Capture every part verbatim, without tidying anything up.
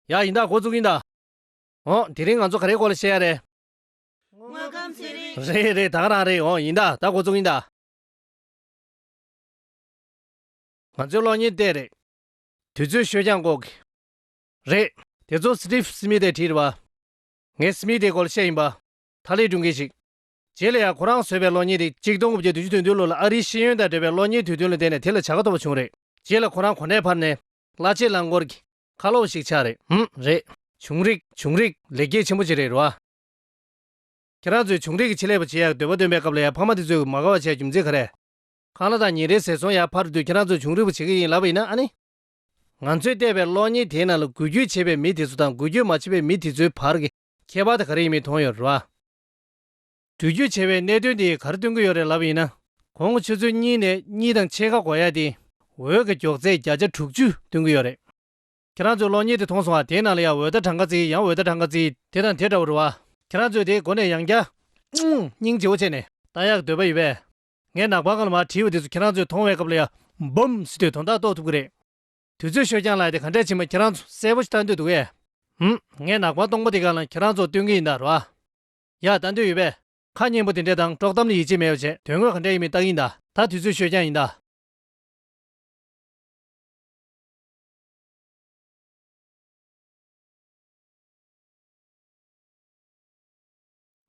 ཡ་ཡིན་ད། འགོ་བཙུགས་ཡིན་ད། འོ་དེ་རིང་ང་ཚོ་ག་རེའི་སྐོར་ལ་བཤད་ཡ་རེད། དངོས་ཁམས་ཚན་རིག་རེད་རེད། ད་ག་རང་རེད། འོ་ཡིན་ད། ད་འགོ་བཙུགས་ཡིན་ད། ང་ཚོའི་གློག་བརྙན་བལྟས་རེད། དུས་ཚོད་ཤོད་རྐྱང་སྐོར་གྱི། རེད། དེ་ཚོ་སི་ཊིབ་སི་མི་ཐས་བྲིས་རེད་པ། ངས་སི་མི་ཐས་སྐོར་ལ་བཤད་ཡིན་པ། ཐ་ལི་སྒྲུང་མཁན་ཞིག་རྗེས་ལ་ཡང་ཁོ་རང་བཟོས་པའི་གློག་བརྙན་དེ་གཅིག་སྟོང་དགུ་བརྒྱ་བདུན་ཅུ་དོན་བདུན་ལོ་ལ་ཨ་རིའི་ཤེས་ཡོན་དང་འབྲེལ་བའི་གློག་བརྙན་དུས་སྟོན་ལ་བརྟེན་ནས་དེ་ལ་བྱ་དགའ་ཐོབ་པ་བྱུང་རེད། རྗེས་ལ་ཁོ་རང་གོ་གནས་འཕར་ནས་གླ་ཆའི་རླངས་འཁོར་གྱི་ཁ་ལོ་ཞིག་ཆགས་རེད། ཧུམ། རེད། བྱུང་རིག་བྱུང་རིག་ལེགས་སྐྱེས་ཆེན་པོ་ཅིག་རེད་རོ། ཁྱེད་རང་ཚོས་བྱུང་རིག་གི་ཆེད་ལས་པ་བྱེད་ཡག་འདོད་པ་འདོན་པའི་སྐབས་ལ་ཡང་ཕ་མ་དེ་ཚོས་མ་དགའ་བ་བྱས་རྒྱུ་མཚན་ག་རེ། ཁང་གླ་དང་ཉིན་རེའི་ཟས་ཟོང་ཡར་འཕར་དུས་ཁྱེད་རང་ཚོས་བྱུང་རིག་པ་བྱེད་ཀྱི་ཡིན་ལབ་པ་ཡིན་ན་ཨ་ནི། ང་ཚོས་བལྟས་པའི་གློག་བརྙན་དེའི་ནང་ལ་འགུལ་སྐྱོད་བྱེད་པའི་མི་དེ་ཚོ་དང་འགུལ་སྐྱོད་མ་བྱེད་པའི་མི་དེ་ཚོའི་བར་གྱི་ཁྱད་པར་དེ་ག་རེ་ཡིན་མིན་མཐོང་ཡོད་རེད་བ། འགུལ་སྐྱོད་བྱེད་པའི་གནད་དོན་དེ་ག་རེ་སྟོན་གྱི་ཡོད་རེད་ལབ་པ་ཡིན་ན། གོང་གི་ཆུ་ཚོད་གཉིས་ནས་གཉིས་དང་ཕྱེད་ཀ་འགོར་ཡ་དེ། འོད་ཀྱི་མགྱོགས་ཚད་བརྒྱ་ཆ་དྲུག་ཅུ་སྟོན་གྱི་ཡོད་རེད། ཁྱེད་རང་ཚོས་གློག་བརྙན་དེ་མཐོང་སོང་ང་། དེའི་ནང་ལ་ཡང་འོད་ཟླ་གྲངས་ཀ་བརྩི། ཡང་འོད་ཟླ་གྲངས་ཀ་བརྩི། དེ་དང་དེ་འདྲ་བོ་རེད་བ། ཁྱེད་རང་ཚོས་དེ་མགོ་ནས་ཡང་བསྐྱར། ཨུང་། སྙིང་རྗེ་བོ་བྱས་ནས་ལྟ་ཡག་འདོད་པ་ཡོད་པས། ངས་ནག་པང་སྒང་ལ་མར་བྲིས་པ་དེ་ཚོ་ཁྱེད་རང་ཚོས་མཐོང་བའི་སྐབས་ལ་ཡང་འབུམ་ཟེར་དུས་དོན་དག་རྟོགས་ཐུབ་ཀྱི་རེད། དུས་ཚོད་ཤོད་རྐྱང་ལ་དེ་ག་འདྲས་ཕྱིན་པ་ཁྱེད་རང་ཚོ་གསལ་པོ་ཞིག་ལྟ་འདོད་འདུག་གས། ཧུམ། ངས་ནག་པང་སྟོང་པ་དེ་སྒང་ལ་ཁྱེད་རང་ཚོར་སྟོན་གྱི་ཡིན་ད་རོ། ཡ་ལྟ་འདོད་ཡོད་པས། ཁ་སྙན་པོ་དེ་འདྲས་དང་དཀྲོག་གཏམ་ལ་ཡིད་ཆེས་མེད་པ་བྱས། དོན་དངོས་ག་འདྲས་ཡིན་མིན་ལྟ་གི་ཡིན་ད། ད་དུས་ཚོད་ཤོད་རྐྱང་ཡིན་ད།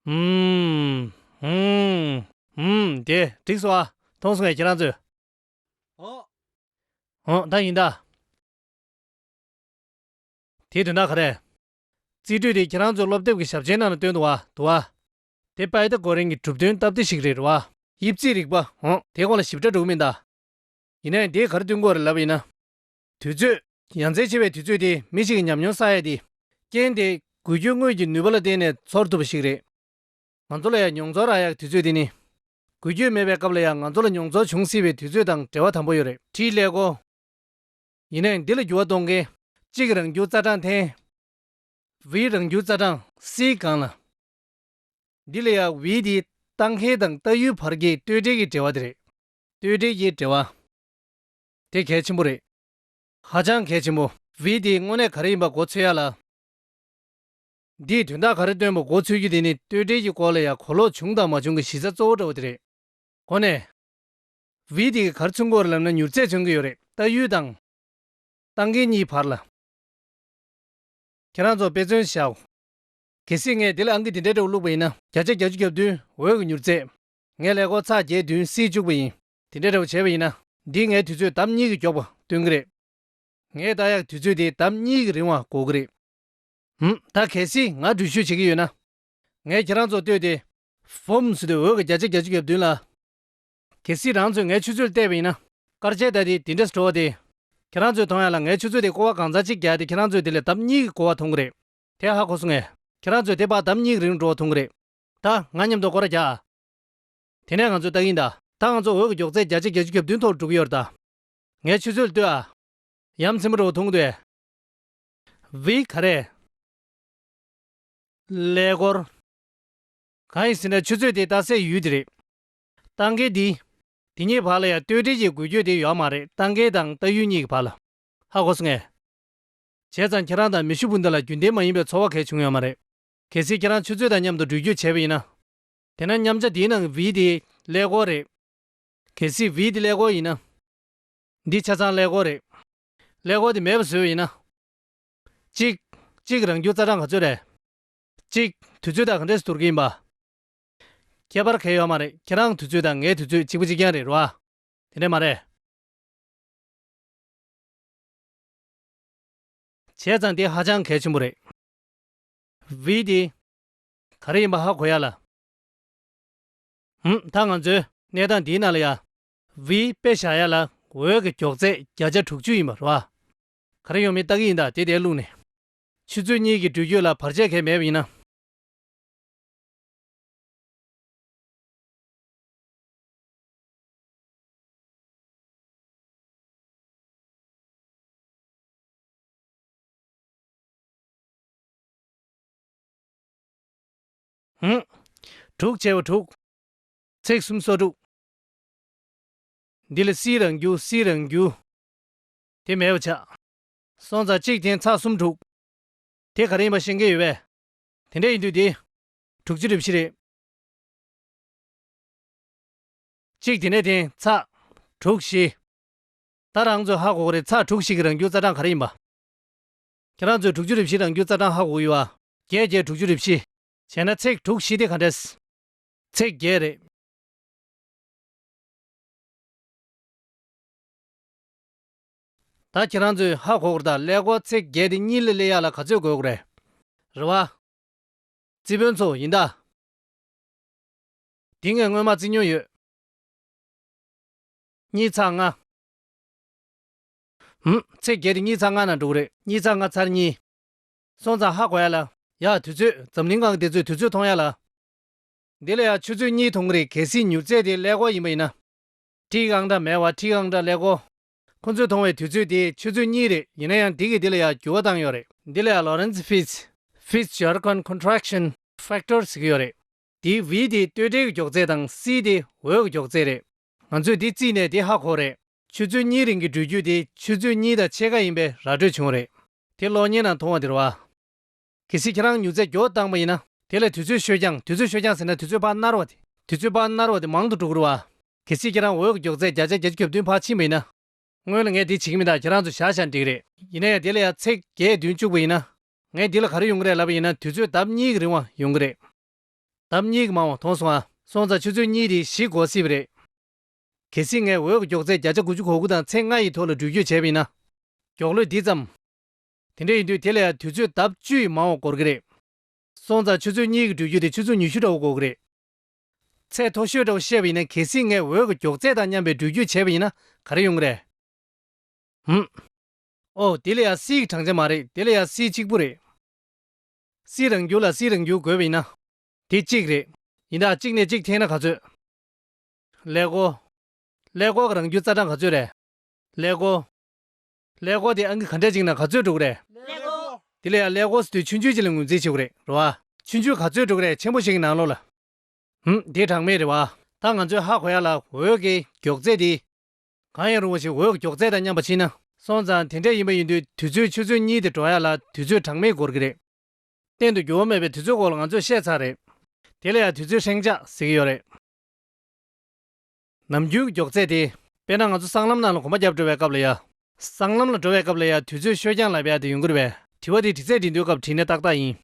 ཧུམ། ཧུམ། ཧུམ། དེ་འགྲིག་སོང་ཨ། མཐོང་སོང་ངས་ཁྱེད་རང་ཚོས། ཨོ། ཨོ་ད་ཡིན་ད། དེའི་དོན་དག་ག་རེ། རྩིས་སྤྲོད་དེ་ཁྱེད་རང་ཚོའི་སློབ་དེབ་ཀྱི་ཞབས་ཆའི་ནང་ལ་བཏོན་འདུག་བ། འདུག་བ། དེ་པའི་ཏ་གོ་རིང་གི་གྲུབ་དོན་སྟབས་བདེ་ཞིག་རེད་རེད་བ། དབྱིབས་རྩིས་རིག་པ། འོང་། དེའི་སྐོར་ལ་ཞིབ་ཕྲ་འགྲོ་གི་མིན་ད། ཡིན་ནའི་འདིས་ག་རེ་སྟོན་གྱི་ཡོད་རེད་ལབ་པ་ཡིན་ན། དུས་ཚོད། ཡ་མཚན་ཆེ་བའི་དུས་ཚོད་དེ་མི་ཞིག་གི་ཉམས་མྱོང་བསགས་ཡ་དེ། རྐྱེན་དེ་འགུལ་སྐྱོད་དངོས་ཀྱི་ནུས་པ་ལ་བརྟེན་ནས་ཚོར་ཐུབ་པ་ཞིག་རེད། ང་ཚོ་ལ་ཡང་མྱོང་ཚོར་རག་ཡག་དུས་ཚོད་དེ་ནི། འགུལ་སྐྱོད་མེད་པའི་སྐབས་ལ་ཡང་ང་ཚོ་ལ་མྱོང་ཚོར་བྱུང་སྲིད་པའི་དུས་ཚོད་དང་འབྲེལ་བ་དམ་པོ་ཡོད་རེད། ཊི་ཀླད་ཀོར། ཡིན་ནའི་འདི་ལ་འགྱུར་བ་གཏོང་མཁན། གཅིག་རང་འགྱུར་རྩ་གྲངས་འཐེན། བི་རང་འགྱུར་རྩ་གྲངས་སིའི་སྒང་ལ། འདི་ལ་ཡང་བི་འདི་ལྟ་མཁན་དང་ལྟ་ཡུལ་བར་གྱི་ལྟོས་འབྲེལ་གྱི་འབྲེལ་བ་དེ་རེད། ལྟོས་འབྲེལ་གྱི་འབྲེལ་བ། དེ་གལ་ཆེན་པོ་རེད། ཧ་ཅང་གལ་ཆེན་པོ། བི་དེ་དངོས་གནས་ག་རེ་ཡིན་པ་མགོ་ཚོས་ཡ་ལ། འདིས་དོན་དག་ག་རེ་སྟོན་པ་མགོ་ཚོས་རྒྱུ་དེ་ནི་ལྟོས་འབྲེལ་གྱི་སྐོར་ལ་ཡང་གོ་ལོག་བྱུང་དང་མ་བྱུང་གི་གཞི་རྩ་གཙོ་བོ་འདྲ་བོ་དེ་རེད། གོ་ནས། བི་དེ་གིས་ག་རེ་མཚོན་གྱི་ཡོད་རེད་ལབ་ན་མྱུར་ཚད་མཚོན་གྱི་ཡོད་རེད། ལྟ་ཡུལ་དང་། ལྟ་མཁན་གཉིས་བར་ལ། ཁྱེད་རང་ཚོ་དཔེ་མཚོན་བཞག། གལ་སྲིད་ངས་འདི་ལ་ཨང་ཀི་འདི་འདྲའི་འདྲ་བོ་བླུགས་པ་ཡིན་ན། བརྒྱ་ཆ་བརྒྱད་ཅུ་གྱ་བདུན་འོད་ཀྱི་མྱུར་ཚད། ངས་ཀླད་ཀོར་ཚེག་བརྒྱད་བདུན་སིའི་བཅུག་པ་ཡིན། དེ་འདྲའི་འདྲ་བོ་བྱས་པ་ཡིན་ན། འདིས་ངའི་དུས་ཚོད་ལྡབ་གཉིས་ཀྱིས་མགྱོགས་པ་སྟོན་གྱི་རེད། ངས་ལྟ་ཡག་དུས་ཚོད་དེ་ལྡབ་གཉིས་ཀྱིས་རིང་བ་འགོར་གྱི་རེད། ཧུམ། ད་གལ་སྲིད་ང་འགྲུལ་བཞུད་བྱེད་ཀྱི་ཡོད་ན། ངས་ཁྱེད་རང་ཚོར་ལྟོས་ཏེ། བུམ་ཟེར་དུས་འོད་ཀྱི་བརྒྱ་ཆ་བརྒྱད་ཅུ་གྱ་བདུན་ལ། གལ་སྲིད་རང་ཚོས་ངའི་ཆུ་ཚོད་ལ་བལྟས་པ་ཡིན་ན། སྐར་ཆའི་ཟླ་དེ་དེ་འདྲས་འགྲོ་བ་དེ། ཁྱེད་རང་ཚོས་མཐོང་ཡ་ལ་ངའི་ཆུ་ཚོད་དེ་ཀོ་བ་གང་ཙམ་གཅིག་རྒྱག་དེ་ཁྱེད་རང་ཚོས་དེ་ལས་ལྡབ་གཉིས་ཀྱིས་ཀོ་བ་མཐོང་གི་རེད། དེ་ཧ་གོ་སོང་ངས། ཁྱེད་རང་ཚོས་དེ་བར་ལྡབ་གཉིས་ཀྱི་རིང་འགྲོ་བ་མཐོང་གི་རེད། ད་ང་མཉམ་དུ་སྐོར་ར་རྒྱག་ཨ། དེ་ནས་ང་ཚོས་ལྟ་གི་ཡིན་ད། ད་ང་ཚོ་འོད་ཀྱི་མགྱོགས་ཚད་བརྒྱ་ཆ་བརྒྱད་ཅུ་གྱ་བདུན་ཐོག་འགྲོ་གི་ཡོད་རེད་ད། ངའི་ཆུ་ཚོད་ལ་ལྟོས་ཨ། ཡ་མཚན་པོ་འདྲ་བོ་མཐོང་གི་འདུག་ཨེ། བི་ག་རེ། ཀླད་ཀོར། གང་ཡིན་ཟེར་ན་ཆུ་ཚོད་དེ་ལྟ་སའི་ཡུལ་དེ་རེད། ལྟ་མཁན་འདི། དེ་གཉིས་བར་ལ་ཡང་ལྟོས་འབྲེལ་གྱི་འགུལ་སྐྱོད་དེ་ཡོད་མ་རེད། ལྟ་མཁན་དང་ལྟ་ཡུལ་གཉིས་ཀྱི་བར་ལ། ཧ་གོ་སོང་ངས། བྱས་ཙང་ཁྱེད་རང་དང་མི་ཤུ་བུན་ད་ལ་རྒྱུན་ལྡན་མ་ཡིན་པའི་ཚོར་བ་གང་ཡང་བྱུང་ཡོད་མ་རེད། གལ་སྲིད་ཁྱེད་རང་ཆུ་ཚོད་དང་མཉམ་དུ་འགྲུལ་སྐྱོད་བྱས་པ་ཡིན་ན། དེ་ན་མཉམ་བྱ་འདིའི་ནང་བི་དེ་ཀླད་ཀོར་རེད། གལ་སྲིད་བི་དེ་ཀླད་ཀོར་ཡིན་ན། འདི་ཆ་ཚང་ཀླད་ཀོར་རེད། ཀླད་ཀོར་དེ་མེད་པ་བཟོས་པ་ཡིན་ན། གཅིག་གཅིག་རང་རྒྱུ་རྩ་གྲངས་ག་ཚོད་རེད། གཅིག་དུས་ཚོད་དང་ག་འདྲས་སུ་བསྡུར་གྱི་ཡིན་པ། ཁྱད་པར་གང་ཡང་ཡོད་མ་རེད། ཁྱེད་རང་དུས་ཚོད་དང་ངའི་དུས་ཚོད་གཅིག་པ་གཅིག་རྐྱང་རེད་རོ། དེ་འདྲས་མ་རེད། བྱས་ཙང་དེ་ཧ་ཅང་གལ་ཆེན་པོ་རེད། བི་དེ། ག་རེ་ཡིན་པ་ཧ་གོ་ཡ་ལ། ཧུམ། ད་ང་ཚོའི་གནས་སྟངས་འདིའི་ནང་ལ་ཡ། བི་དཔེ་བཞག་ཡ་ལ་འོད་ཀྱི་མགྱོགས་ཚད་བརྒྱ་ཆ་དྲུག་ཅུ་ཡིན་པ་རེད་བ། ག་རེ་ཡོང་མིན་ལྟ་གི་ཡིན་ད། དེ་དེར་བླུགས་ནས། ཆུ་ཚོད་གཉིས་ཀྱི་འགྲུལ་སྐྱོད་ལ་བར་ཆད་གང་ཡང་མེད་པ་ཡིན་ན། ཧུམ། དྲུག་བྱས་པ་དྲུག་ཚེག་གསུམ་སོ་དྲུག་འདི་ལ་སིའི་རང་རྒྱུ། སིའི་རང་རྒྱུ། དེ་མེད་པ་ཆགས། སོང་ཙང་གཅིག་དེ་ཚེག་གསུམ་དྲུག་དེ་ག་རེ་ཡིན་པ་ཤེས་ཀྱི་ཡོད་པས། དེ་འདྲ་ཡིན་དུས་དེ། དྲུག་ཅུ་རེ་བཞི་རེད། གཅིག་དེ་ནས་དེ་ཚེག་དྲུག་བཞི། ད་རང་ཚོས་ཧ་གོ་གི་རེད། ཚེག་དྲུག་བཞི་གི་རང་རྒྱུ་རྩ་གྲངས་ག་རེ་ཡིན་པ། ཁྱེད་རང་ཚོས་དྲུག་ཅུ་རེ་བཞི་རང་རྒྱུ་རྩ་གྲངས་ཧ་གོ་གི་ཡོད་ཨ། བརྒྱད་བརྒྱད་དྲུག་ཅུ་རེ་བཞི། བྱས་ན་ཚེག་དྲུག་བཞི་དེ་ག་འདྲས། ཚེག་བརྒྱད་རེད། ད་ཁྱེད་རང་ཚོས་ཧ་གོ་གི་རེད་ད། ཀླད་ཀོར་ཚེག་བརྒྱད་དེ་གཉིས་ལ་སླེབས་ཡག་ལ་ག་ཚོད་དགོས་ཀྱི་རེད། རེད་བ། རྩིས་དཔོན་ཚོ་ཡིན་ད། འདི་ངས་སྔོན་མ་རྩིས་མྱོང་ཡོད། གཉིས་ཚེག་ལྔ། ཧུམ། ཚེག་བརྒྱད་དེ་གཉིས་ཚེག་ལྔ་ན་འགྲོ་གི་རེད། གཉིས་ཚེག་ལྔ་ཚར་གཉིས། སོང་ཙང་ཧ་གོ་ཡ་ལ། ཡ་དུས་ཚོད་འཛམ་གླིང་སྒང་གི་དུས་ཚོད་དུས་ཚོད་མཐོང་ཡ་ལ། འདི་ལ་ཡ་ཆུ་ཚོད་གཉིས་མཐོང་གི་རེད། གལ་སྲིད་མྱུར་ཚད་དེ་ཀླད་ཀོར་ཡིན་པ་ཡིན་ན། ཊི་ཨང་འདྲ་མེད་པ། ཊི་ཨང་འདྲ་ཀླད་ཀོར། ཁོ་ཚོས་མཐོང་བའི་དུས་ཚོད་དེ་ཆུ་ཚོད་གཉིས་རེད། ཡིན་ན་ཡང་འདི་གིས་འདི་ལ་ཡ་འགྱུར་བ་བཏང་ཡོད་རེད། འདི་ལ་ཡ་Lorentz Fitch Fitch Zircon Contraction Factor ཟེར་གྱི་ཡོད་རེད། འདིའི་V དེ་སྟོད་སྒྲིལ་གྱི་མགྱོགས་ཚད་དང་C དེ་འོད་ཀྱི་མགྱོགས་ཚད་རེད། ང་ཚོས་འདི་རྩིས་ནས་འདི་ཧ་གོ་རེད། ཆུ་ཚོད་གཉིས་རིང་གི་འགྲུལ་རྒྱུ་དེ་ཆུ་ཚོད་གཉིས་དང་ཕྱེད་ཀ་ཡིན་པའི་ར་སྤྲོད་བྱུང་བ་རེད། དེ་གློག་བརྙན་ནང་མཐོང་བ་དེ་རེད་བ། གལ་སྲིད་ཁྱེད་རང་མྱུར་ཚད་མགྱོགས་བཏང་པ་ཡིན་ན། དེ་ལས་དུས་ཚོད་ཤོད་རྐྱང་། དུས་ཚོད་ཤོད་རྐྱང་ཟེར་ན་དུས་ཚོད་ཕར་ནར་བ་དེ། དུས་ཚོད་ཕར་ནར་བ་དེ་མང་དུ་འགྲོ་གི་རེད་བ། གལ་སྲིད་ཁྱེད་རང་འོད་ཀྱི་མགྱོགས་ཚད་བརྒྱ་ཆ་བརྒྱད་ཅུ་གྱ་བདུན་ཕར་ཕྱིན་པ་ཡིན་ན། སྔོན་ལ་ངས་འདི་བྱེད་ཀྱི་མིན་ད། ཁྱེད་རང་ཚོ་བཞག་བཞག་འགྲིག་གི་རེད། ཡིན་ན་ཡང་དེ་ལ་ཡང་ཚེག་བརྒྱད་བདུན་བཅུག་པ་ཡིན་ན། ངས་འདི་ལ་ག་རེ་ཡོང་གི་རེད་ལབ་པ་ཡིན་ན། དུས་ཚོད་ལྡབ་གཉིས་ཀྱི་རིང་བ་ཡོང་གི་རེད། ལྡབ་གཉིས་ཀྱི་མང་བ་མཐོང་སོང་ཨ། སོང་ཙང་ཆུ་ཚོད་གཉིས་དེ་བཞི་འགོར་སྲིད་པ་རེད། གལ་སྲིད་ངས་འོད་ཀྱི་མགྱོགས་ཚད་བརྒྱ་ཆ་དགུ་བཅུ་གོ་དགུ་དང་ཚེག་ལྔ་ཡི་ཐོག་ལ་འགྲུལ་སྐྱོད་བྱས་པ་ཡིན་ན། མགྱོགས་ལོས་འདི་ཙམ། དེ་འདྲ་ཡིན་དུས་དེ་ལ་ཡང་དུས་ཚོད་ལྡབ་བཅུ་ཡི་མང་བ་འགོར་གི་རེད། སོང་ཙང་ཆུ་ཚོད་གཉིས་ཀྱི་འགྲུལ་རྒྱུ་དེ་ཆུ་ཚོད་ཉི་ཤུ་འདྲ་བོ་འགོར་གི་རེད། ཚད་མཐོ་ཤོས་འདྲ་བོ་བཤད་པ་ཡིན་ན། གལ་སྲིད་ངས་འོད་ཀྱི་མགྱོགས་ཚད་དང་མཉམ་པའི་འགྲུལ་སྐྱོད་བྱས་པ་ཡིན་ན་ག་རེ་ཡོང་གི་རེད། ཧུམ། ཨོ། དེ་ལ་ཡང་སི་གི་གྲངས་ཆ་མ་རེད། དེ་ལ་ཡང་སི་གཅིག་པུ་རེད། སི་རང་རྒྱུ་ལ་སི་རང་རྒྱུ་དགོས་པ་ཡིན་ན། དེ་གཅིག་རེད། ཡིན་ད། གཅིག་ནས་གཅིག་འཐེན་ན་ག་ཚོད། ཀླད་ཀོར། ཀླད་ཀོར་གྱི་རང་རྒྱུ་རྩ་གྲངས་ག་ཚོད་རེད། ཀླད་ཀོར། ཀླད་ཀོར་དེ་ཨང་ཀི་ག་འདྲ་ཅིག་ན་ག་ཚོད་འགྲོ་གི་རེད། ཀླད་ཀོར། དེ་ལ་ཡང་ཀླད་ཀོར་ཟེར་དུས་ཆུང་ཆུང་ཅིག་ལ་ངོས་འཛིན་བྱེད་དགོས་རེད། རེད་བ། ཆུང་ཆུང་ག་ཚོད་འགྲོ་གི་རེད། ཆེན་པོ་ཞིག་གི་ནང་ལོགས་ལ། ཧུམ། དེ་གྲངས་མེད་རེད་བ། ད་ང་ཚོས་ཧ་གོ་ཡ་ལ་འོད་ཀྱི་མགྱོགས་ཚད་དེ། གང་ཡང་རུང་བ་ཞིག་འོད་ཀྱི་མགྱོགས་ཚད་དང་མཉམ་པ་ཕྱིན་ན། སོང་ཙང་དེ་འདྲ་ཡིན་པ་ཡིན་དུས་དུས་ཚོད་ཆུ་ཚོད་གཉིས་དེ་འགྲོ་ཡ་ལ་དུས་ཚོད་གྲངས་མེད་འགོར་གི་རེད། གཏན་དུ་འགྱུར་བ་མེད་པའི་དུས་ཚོད་སྐོར་ལ་ང་ཚོས་བཤད་ཚར་རེད། དེ་ལ་ཡང་དུས་ཚོད་ཧྲེང་ཆག་ཟེར་གྱི་ཡོད་རེད། ནམ་རྒྱུན་གྱི་མགྱོགས་ཚད་དེ། དཔེར་ན་ང་ཚོ་སྲང་ལམ་ནང་ལ་གོམ་པ་རྒྱབ་འགྲོ་བའི་སྐབས་ལ་ཡ། སྲང་ལམ་ལ་འགྲོ་བའི་སྐབས་ལ་ཡ་དུས་ཚོད་ཤོད་རྐྱང་ལབ་ཡ་དེ་ཡོང་གི་རེད་པས། དྲི་བ་དེ་འདྲི་རྩད་འདྲི་དུས་སྐབས་དྲིས་ན་ཏག་ཏག་ཡིན།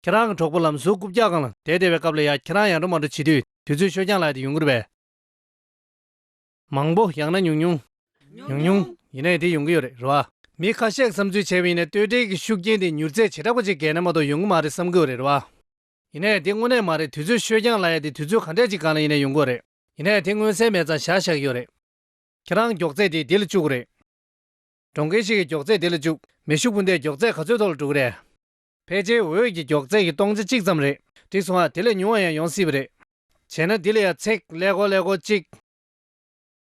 ཁྱེད་རང་གི་གྲོགས་པོ་ལམ་ཟུར་རྐུབ་བཀྱག་སྒང་ལ་བསྡད་བསྡད་པའི་སྐབས་ལ་ཡ། ཁྱེད་རང་ཡང་འགྲོ་མ་འགྲོ་བྱེད་དུས་དུས་ཚོད་ཤོད་རྐྱང་ལབ་ཡ་དེ་ཡོང་གི་རེད་པས། མང་པོ་ཡང་ན་ཉུང་ཉུང་། ཉུང་ཉུང་། ཉུང་ཉུང་། ཡིན་ནའི་དེ་ཡོང་གི་ཡོད་རེད། རེད་བ། མི་ཁ་ཤས་ཀྱི་བསམ་ཚུལ་བྱས་པ་ཡིན་ན་སྟོད་འགྲིལ་གྱི་ཤུགས་རྐྱེན་དེ་མྱུར་ཚད་བྱེ་བྲག་པ་ཅིག་བརྒལ་ན་མ་གཏོགས་ཡོང་གི་མ་རེད་བསམ་གྱི་ཡོད་རེད། རེད་བ། ཡིན་ནའི་དེ་དངོས་གནས་མ་རེད། དུས་ཚོད་ཤོད་རྐྱང་ལབ་ཡ་དེ་དུས་ཚོད་ག་འདྲས་ཅིག་སྒང་ལ་ཡིན་ནའི་ཡོང་གི་ཡོད་རེད། ཡིན་ནའི་དེ་མངོན་གསལ་མེད་ཙང་བཞག་བཞག་གི་ཡོད་རེད། ཁྱེད་རང་མགྱོགས་ཚད་དེ་འདི་ལ་བཅུག་གི་རེད། གྲོང་ཁྱེར་ཞིག་གི་མགྱོགས་ཚད་དེ་ལ་བཅུག་མེ་ཤུགས་འཕུར་མདེལ་མགྱོགས་ཚད་ག་ཚོད་ཐོག་ལ་འགྲོ་གི་རེད། ཕལ་ཆེར་འོད་ཀྱི་མགྱོགས་ཚད་ཀྱི་སྟོང་ཆ་གཅིག་ཙམ་རེད། འགྲིག་སོང་ཨ། དེ་ལས་ཉུང་བ་ཡང་ཡོང་སྲིད་པ་རེད། བྱས་ན་འདི་ལ་ཡང་ཚེག་ཀླད་ཀོར་ཀླད་ཀོར་གཅིག་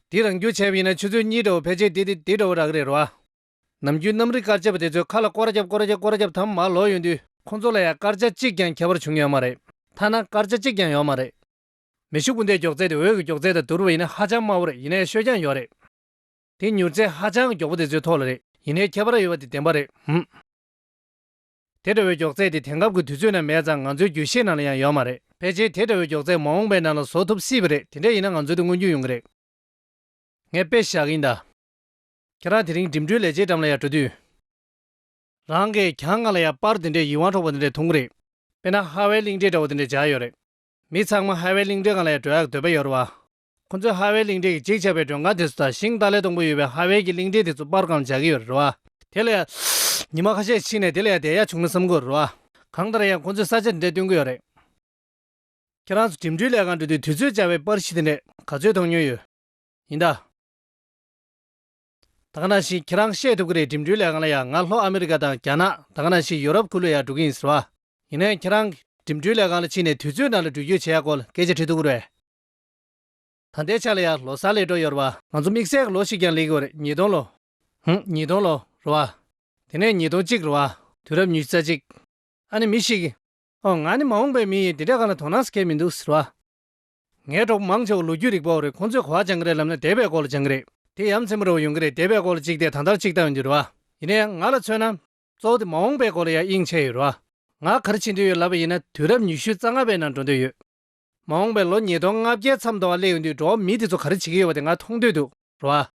འདི་རང་རྒྱུ་བྱས་པ་ཡིན་ན་ཆུ་ཚོད་གཉིས་འདྲ་བོ་ཕལ་ཆེར་འདི་འདི་འདི་འདྲ་བོ་རག་གི་རེད། རེད་བ། ནམ་རྒྱུན་གནམ་རི་སྐར་རྒྱབ་པ་དེ་ཚོས་ཁ་ལ་སྐོར་ར་རྒྱབ་སྐོར་ར་རྒྱབ་སྐོར་ར་རྒྱབ་ཐམ་མ་ལོག་ཡོང་དུས་ཁོང་ཚོ་ལ་ཡང་སྐར་ཆ་གཅིག་ཀྱང་ཁྱད་པར་བྱུང་ཡོད་མ་རེད། ཐ་ན་སྐར་ཆ་གཅིག་ཀྱང་ཡོད་མ་རེད། མེ་ཤུགས་འཕུར་མདེལ་མགྱོགས་ཚད་དེ་འོད་ཀྱི་མགྱོགས་ཚད་དང་བསྡུར་བ་ཡིན་ན་ཧ་ཅང་དམའ་བོ་རེད། ཡིན་ནའི་ཤོད་རྐྱང་ཡོད་རེད། དེ་མྱུར་ཚད་ཧ་ཅང་མགྱོགས་པོ་དེ་ཚོའི་ཐོག་ལ་རེད། ཡིན་ནའི་ཁྱད་པར་ཡོད་པ་དེ་བདེན་པ་རེད། ཧུམ། དེ་འདྲ་བའི་མགྱོགས་ཚད་དེ་དེང་སྐབས་ཀྱི་དུས་ཚོད་ནང་མེད་ཙང་ང་ཚོའི་རྒྱུད་བཤད་ནང་ལ་ཡང་ཡོད་མ་རེད། ཕལ་ཆེར་དེ་འདྲ་བའི་མགྱོགས་ཚད་མ་འོངས་པའི་ནང་ལ་བཟོ་ཐུབ་སྲིད་པ་རེད། དེ་འདྲ་ཡིན་ན་ང་ཚོའི་དེ་མངོན་འགྱུར་ཡོང་གི་རེད། ངས་དཔེ་བཞག་གི་ཡིན་ད། ཁྱེད་རང་དེ་རིང་འགྲིམ་འགྲུལ་ལས་བྱེད་འགྲམ་ལ་ཡར་འགྲོ་དུས། རང་གིས་གྱང་སྒང་ལ་ཡར་པར་དེ་འདྲས་ཡིད་དབང་འཕྲོག་པ་དེ་འདྲས་མཐོང་གི་རེད། དཔེར་ན་ཧ་ཝེ་གླིང་ཕྲན་འདྲ་བོ་དེ་འདྲས་སྦྱར་ཡོད་རེད། མི་ཚང་མ་ཧ་ཝེ་གླིང་ཕྲན་སྒང་ལ་ཡར་འགྲོ་ཡག་འདོད་པ་ཡོད་རེད་བ། ཁོ་ཚོས་ཧ་ཝེ་གླིང་ཕྲན་གྱི་འཇིགས་ཆགས་པའི་མགྲོན་ཁང་དེ་ཚོ་དང་ཤིང་ཏཱ་ལའི་སྡོང་པོ་ཡོད་པའི་ཧ་ཝེ་གི་གླིང་ཕྲན་དེ་ཚོ་པར་སྒང་ལ་སྦྱར་གྱི་ཡོད་རེད་བ། དེ་ལ་ཡ། ཉི་མ་ཁ་ཤས་ཕྱིན་ནས་དེ་ལ་ཡ་བསྡད་ཡག་བྱུང་ན་བསམ་གྱི་ཡོད་རེད་བ། གང་ལྟར་ཡང་ཁོ་ཚོས་ས་ཆ་དེ་འདྲས་སྟོན་གྱི་ཡོད་རེད། ཁྱེད་རང་ཚོ་འགྲིམ་འགྲུལ་ལས་ཁང་འགྲོ་དུས་དུས་ཚོད་སྦྱར་བའི་པར་གཞི་དེ་འདྲས་ག་ཚོད་མཐོང་མྱོང་ཡོད། ཡིན་ད། ད་ག་ནང་བཞིན་ཁྱེད་རང་བཤད་ཐུབ་ཀྱི་རེད། འགྲིམ་འགྲུལ་ལས་ཁང་ལ་ཡ་ང་ལྷོ་ཨ་མི་རི་ཀ་དང་རྒྱ་ནག་ད་ག་ནང་བཞིན་ཡོ་རོབ་ཁུལ་ལ་ཡ་འགྲོ་གི་ཡིན་ཟེར་བ། ཡིན་ནའི་ཁྱེད་རང་གིས་འགྲིམ་འགྲུལ་ལས་ཁང་ལ་ཕྱིན་ནས་དུས་ཚོད་ནང་ལ་འགྲུལ་སྐྱོད་བྱེད་ཡ་སྐོར་ལ་སྐད་ཆ་དྲི་ཐུབ་ཀྱི་རེད། ད་ལྟའི་ཆ་ལ་ཡ་ལོ་གསར་སླེབས་འགྲོ་ཡོད་རེད་བ། ང་ཚོ་དམིགས་བསལ་གྱི་ལོ་ཞིག་ཀྱང་སླེབས་ཀྱི་ཡོད་རེད། ཉིས་སྟོང་ལོ། ཧུམ། ཉིས་སྟོང་ལོ་རེད་བ། དེ་ནས་ཉིས་སྟོང་གཅིག་རེད་བ། དུས་རབས་ཉི་ཤུ་རྩ་གཅིག་ཨ་ནི་མི་ཞིག་གིས། ཨོ། ང་ནི་མ་འོངས་པའི་མི་ཡིན། དེ་འདྲ་གང་ལ་དོ་སྣང་བྱེད་མི་འདུག་ཟེར་བ། ངའི་གྲོགས་པོ་མང་ཆེ་བ་ལོ་རྒྱུས་རིག་པ་བ་རེད། ཁོང་ཚོས་ག་པར་སྦྱང་གི་རེད་ལབ་ན་འདས་པའི་སྐོར་ལ་སྦྱང་གི་རེད། དེ་ཡ་མཚན་པོ་འདྲ་བོ་ཡོང་གི་རེད། འདས་པའི་སྐོར་ལ་གཅིག་བལྟས་ད་ལྟར་གཅིག་བལྟས་ཡོང་དུས་རེད་བ། ཡིན་ན་ཡང་ང་ལ་མཚོན་ན། གཙོ་བོ་དེ་མ་འོངས་པའི་སྐོར་ལ་ཡང་དབྱིངས་ཆད་ཡོད་རེད་བ། ང་ག་རེ་བྱེད་འདོད་ཡོད་ལབ་པ་ཡིན་ན། དུས་རབས་ཉི་ཤུ་རྩ་ལྔ་པའི་ནང་འགྲོ་འདོད་ཡོད། མ་འོངས་པའི་ལོ་ཉིས་སྟོང་ལྔ་བརྒྱའི་མཚམས་དུ་སླེབས་ཡོང་དུས་འགྲོ་བ་མི་དེ་ཚོ་ག་རེ་བྱེད་ཀྱི་ཡོད་པ་དེ་ང་མཐོང་འདོད་འདུག་རེད་བ།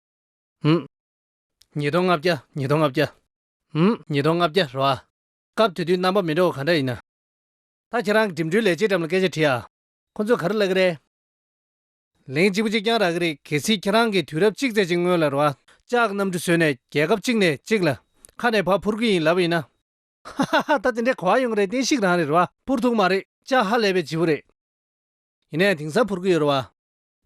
ཧུམ། ཉིས་སྟོང་ལྔ་བརྒྱ། ཉིས་སྟོང་ལྔ་བརྒྱ། ཧུམ། ཉིས་སྟོང་ལྔ་བརྒྱ་རེད་བ། སྐབས་དེ་དུས་རྣམ་པ་མི་འདྲ་བ་ག་འདྲ་ཡིན་ན། ད་ཁྱེད་རང་གི་འགྲིམ་འགྲུལ་ལས་བྱེད་འགྲམ་ལ་སྐད་ཆ་དྲིས་ཨ། ཁོ་ཚོས་ག་རེ་ལབ་ཀྱི་རེད། ལན་གཅིག་པ་གཅིག་རྐྱང་རག་གི་རེད། གལ་སྲིད་ཁྱེད་རང་གིས་དུས་རབས་གཅིག་ཙམ་ཅིག་སྔོན་ལ་རེད་བ། ལྕགས་གནམ་གྲུ་བཟོས་ནས་རྒྱལ་ཁབ་གཅིག་ནས་གཅིག་ལ་ཁ་ནས་ཕར་འཕུར་གྱི་ཡིན་ལབ་པ་ཡིན་ན། ཧ་ཧ་ཧ། ད་དེ་འདྲའི་གོ་བ་ཡོང་གི་རེད། བསྟན་བཤིག་རང་རེད་རེད་བ། འཕུར་ཐུབ་མ་རེད། ལྕགས་ཧ་ལས་པའི་ལྗིད་པོ་རེད། ཡིན་ན་ཡང་དེང་སང་འཕུར་གྱི་ཡོད་རེད་བ།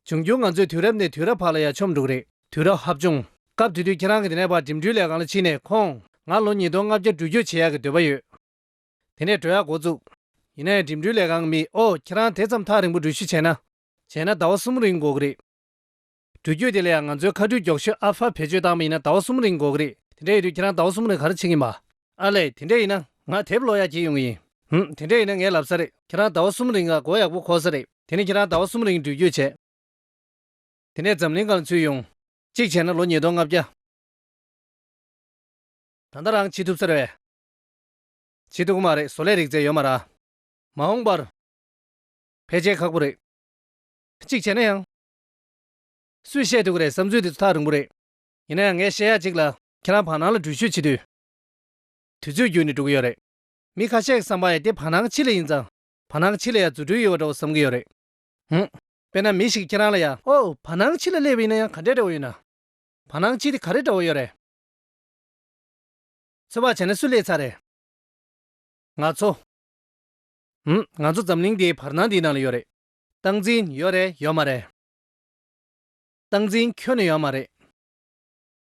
འབྱུང་འགྱུར་ང་ཚོས་དུས་རབས་ནས་དུས་རབས་བར་ལ་ཡང་མཆོང་འགྲོ་གི་རེད། དུས་རབས་ཧབ་ལྗོངས། སྐབས་དེ་དུས་ཁྱེད་རང་གིས་དེ་ནས་ཕར་འགྲིམ་འགྲུལ་ལས་ཁང་ལ་ཕྱིན་ནས། ཁོང་། ང་ལོ་ཉིས་སྟོང་ལྔ་བརྒྱ་འགྲུལ་སྐྱོད་བྱེད་ཡག་གི་འདོད་པ་ཡོད། དེ་ནས་འགྲོ་ཡག་འགོ་བཙུགས། ཡིན་ན་ཡང་འགྲིམ་འགྲུལ་ལས་ཁང་གི་མིས། ཨོ། ཁྱེད་རང་དེ་ཙམ་ཐག་རིང་པོ་འགྲུལ་བཞུད་བྱས་ན། བྱས་ན་ཟླ་བ་གསུམ་རིང་འགོར་གི་རེད། འགྲུལ་སྐྱོད་དེ་ལ་ཡང་ང་ཚོའི་མཁའ་འགྲུལ་མགྱོགས་ཤོས་ཨལ་ཧྥ་བེད་སྤྱོད་བཏང་པ་ཡིན་ན་ཟླ་བ་གསུམ་རིང་འགོར་གི་རེད། དེ་འདྲ་ཡིན་དུས་ཁྱེད་རང་ཟླ་བ་གསུམ་རིང་ག་རེ་བྱེད་ཀྱི་ཡིན་པ། ཨ་ལས། དེ་འདྲ་ཡིན་ན་ང་དེབ་ཀློག་ཡག་བྱེད་ཡོང་གི་ཡིན། ཧུམ། དེ་འདྲ་ཡིན་ན་ངས་ལབ་ས་རེད། ཁྱེད་རང་ཟླ་བ་གསུམ་རིང་ལ་མགོ་ཡག་པོ་འཁོར་ས་རེད། དེ་ནས་ཁྱེད་རང་ཟླ་བ་གསུམ་རིང་འགྲུལ་སྐྱོད་བྱས། དེ་ནས་འཛམ་གླིང་སྒང་ལ་ཚུད་ཡོང་། གཅིག་བྱས་ན་ལོ་ཉིས་སྟོང་ལྔ་བརྒྱ། ད་ལྟ་རང་འཆི་ཐུབ་ས་རེད་པས། འཆི་ཐུབ་ཀྱི་མ་རེད། བཟོ་ལས་རིག་རྩལ་ཡོད་མ་རེད། མ་འོངས་པར། ཕལ་ཆེར་ཁག་པོ་རེད། གཅིག་བྱས་ན་ཡང་། སུས་བཤད་ཐུབ་ཀྱི་རེད། བསམ་ཚུལ་དེ་ཚོ་ཐག་རིང་པོ་རེད། ཡིན་ན་ཡང་ངས་བཤད་ཡག་གཅིག་ལ། ཁྱེད་རང་བར་སྣང་ལ་འགྲུལ་བཞུད་བྱེད་དུས། དུས་ཚོད་བརྒྱུད་ནས་འགྲོ་གི་ཡོད་རེད། མི་ཁ་ཤས་ཀྱི་བསམ་པར་ཡང་དེ་བར་སྣང་ཕྱི་ལ་ཡིན་ཙང་། བར་སྣང་ཕྱི་ལ་ཡང་རྫུ་འཕྲུལ་ཡོད་པ་འདྲ་བོ་བསམ་གྱི་ཡོད་རེད། ཧུམ། དཔེར་ན་མི་ཞིག་ཁྱེད་རང་ལ་ཡ། ཨོ། བར་སྣང་ཕྱི་ལ་སླེབས་པ་ཡིན་ན་ཡང་ག་འདྲས་འདྲ་བོ་ཡོད་ན། བར་སྣང་ཕྱི་དེ་ག་རེ་འདྲ་བོ་ཡོད་རེད། ཚོད་དཔག་བྱས་ན་སུ་སླེབས་ཚར་རེད། ང་ཚོ། ཧུམ། ང་ཚོ་འཛམ་གླིང་འདིའི་བར་སྣང་འདིའི་ནང་ལ་ཡོད་རེད། སྟངས་འཛིན་ཡོད་རེད། ཡོད་མ་རེད། སྟངས་འཛིན་ཁྱོན་ནས་ཡོད་མ་རེད།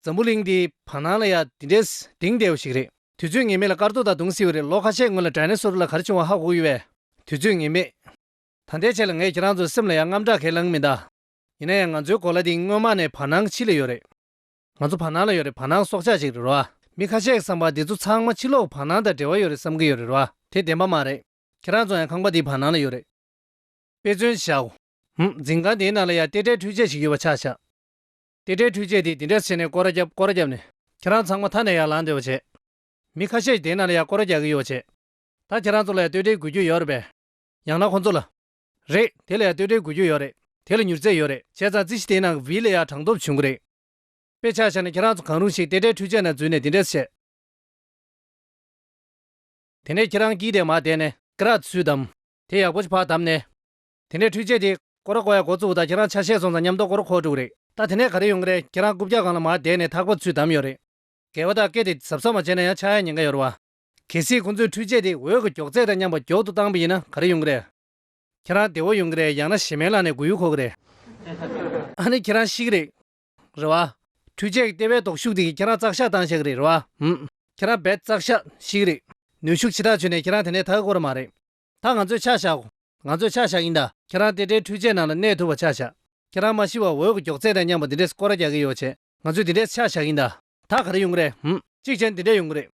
འཛམ་བུ་གླིང་འདིའི་བར་སྣང་ལ་ཡ་འདི་འདྲས་གཏིང་བདེ་བོ་ཞིག་རེད། དུས་ཚོད་ངེས་མེད་ལ་སྐར་རྡོ་དང་བརྡུངས་སྲིད་པ་རེད། ལོ་ཁ་ཤས་སྔོན་ལ་ཌའི་ནོ་སོར་ལ་ག་རེ་བྱུང་བ་ཧ་གོ་གི་ཡོད་པས། དུས་ཚོད་ངེས་མེད། ད་ལྟའི་ཆ་ལ་ངས་ཁྱེད་རང་ཚོའི་སེམས་ལ་ཡང་དངངས་སྐྲག་གང་ཡང་ལངས་མི་གདའ། ཡིན་ན་ཡང་ང་ཚོའི་གོ་ལ་འདི་སྔོན་མ་ནས་བར་སྣང་ཕྱི་ལ་ཡོད་རེད། ང་ཚོ་བར་སྣང་ལ་ཡོད་རེད། བར་སྣང་སྲོག་ཆགས་ཤིག་རེད་རོ། མི་ཁ་ཤས་ཀྱི་བསམ་པར་འདི་ཚོ་ཚང་མ་ཕྱི་ལོགས་བར་སྣང་དང་འབྲེལ་བ་ཡོད་རེད་བསམ་གྱི་ཡོད་རེད་རོ། དེ་བདེན་པ་མ་རེད། ཁྱེད་རང་ཚོ་ཡང་ཁང་པ་འདིའི་བར་སྣང་ལ་ཡོད་རེད། དཔེ་མཚོན་བཞག། ཧུམ། འཛིན་ཁང་འདིའི་ནང་ལ་ཡང་ཏེ་ཏྲའི་འཕྲུལ་ཆས་ཤིག་ཡོད་པ་ཆ་བཞག། ཏེ་ཏྲའི་འཕྲུལ་ཆས་དེ་འདི་འདྲས་བྱས་ནས་སྐོར་ར་བརྒྱབ། སྐོར་ར་བརྒྱབ་ནས་ཁྱེད་རང་ཚང་མ་མཐའ་ནས་ཡར་ལངས་བསྡད་པ་བྱས། མི་ཁ་ཤས་ཤིག་དེའི་ནང་ལ་ཡང་སྐོར་ར་རྒྱག་གི་ཡོད་པ་བྱས། ད་ཁྱེད་རང་ཚོ་ལ་ཡང་ཏེ་ཏྲའི་འགུལ་སྐྱོད་ཡོད་རེད་པས། ཡང་ན་ཁོང་ཚོ་ལ། རེད། དེ་ལ་ཡང་ཏེ་ཏྲའི་འགུལ་སྐྱོད་ཡོད་རེད། དེ་ལ་མྱུར་ཚད་ཡོད་རེད། བྱས་ཙང་རྩིས་གཞི་དེའི་ནང་གི་ཝི་ལ་ཡང་གྲངས་ཐོབ་བྱུང་གི་རེད། དཔེ་ཆ་བཞག་ན་ཁྱེད་རང་ཚོ་གང་རུང་ཞིག་ཏེ་ཏྲའི་འཕྲུལ་ཆས་ནང་འཛུལ་ནས་འདི་འདྲས་བྱས། དེ་ནས་ཁྱེད་རང་དཀྱིལ་དེར་མར་བསྡད་ནས་ཀི་རག་ཚུར་བསྡམས། དེ་ཡག་པོ་ཞིག་ཕར་བསྡམས་ནས། དེ་ནས་འཕྲུལ་ཆས་དེ་སྐོར་ར་བསྐོར་ཡག་འགོ་བཙུགས་པ་དང་ཁྱེད་རང་ཆ་ཤས་སོང་ཙང་མཉམ་དུ་སྐོར་ར་འཁོར་འགྲོ་གི་རེད། ད་དེ་ནས་ག་རེ་ཡོང་གི་རེད། ཁྱེད་རང་རྐུབ་བཀྱག་སྒང་ལ་མར་བསྡད་ནས་ཐག་པ་ཚུར་བསྡམས་ཡོད་རེད། དགེ་བ་དང་སྐད་དེ་གཟབ་གཟབ་མ་བྱས་ན་ཡང་ཆག་ཡག་ཉེན་ཁ་ཡོད་རེད་བ། གལ་སྲིད་ཁོང་ཚོས་འཕྲུལ་ཆས་དེ་འོད་ཀྱི་མགྱོགས་ཚད་དང་མཉམ་པར་མགྱོགས་ཏུ་བཏང་པ་ཡིན་ན་ག་རེ་ཡོང་གི་རེད། ཁྱེད་རང་བདེ་བོ་ཡོང་གི་རེད། ཡང་ན་ཞེ་མེར་ལངས་ནས་མགོ་ཡུ་འཁོར་གི་རེད། ཨ་ནི་ཁྱེད་རང་ཤི་གི་རེད། རེད་བ། འཕྲུལ་ཆས་ཀྱི་ལྟེ་བའི་སྡུག་ཤུགས་དེ་གིས་ཁྱེད་རང་ཙག་ཤག་བཏང་བཞག་གི་རེད། རེད་བ། ཧུམ། ཁྱེད་རང་རྦད་ཙག་ཤག་ཤི་གི་རེད། ནུས་ཤུགས་ཇི་ལྟར་བྱུང་ནས་ཁྱེད་རང་དེ་ནས་ཐར་གི་ཡོད་རེད་མ་རེད། ད་ང་ཚོས་ཆ་བཞག་གོ། ང་ཚོས་ཆ་བཞག་ཡིན་ད། ཁྱེད་རང་ཏེ་ཏྲའི་འཕྲུལ་ཆས་ནང་ལ་གནས་ཐུབ་པ་ཆ་བཞག། ཁྱེད་རང་མ་ཤི་བར་འོད་ཀྱི་མགྱོགས་ཚད་དང་མཉམ་པར་འདི་འདྲས་སྐོར་ར་རྒྱག་གི་ཡོད་བྱས། ང་ཚོས་འདི་འདྲས་ཆ་བཞག་ཡིན་ད། ད་ག་རེ་ཡོང་གི་རེད། ཧུམ། གཅིག་བྱས་ན་འདི་འདྲས་ཡོང་གི་རེད།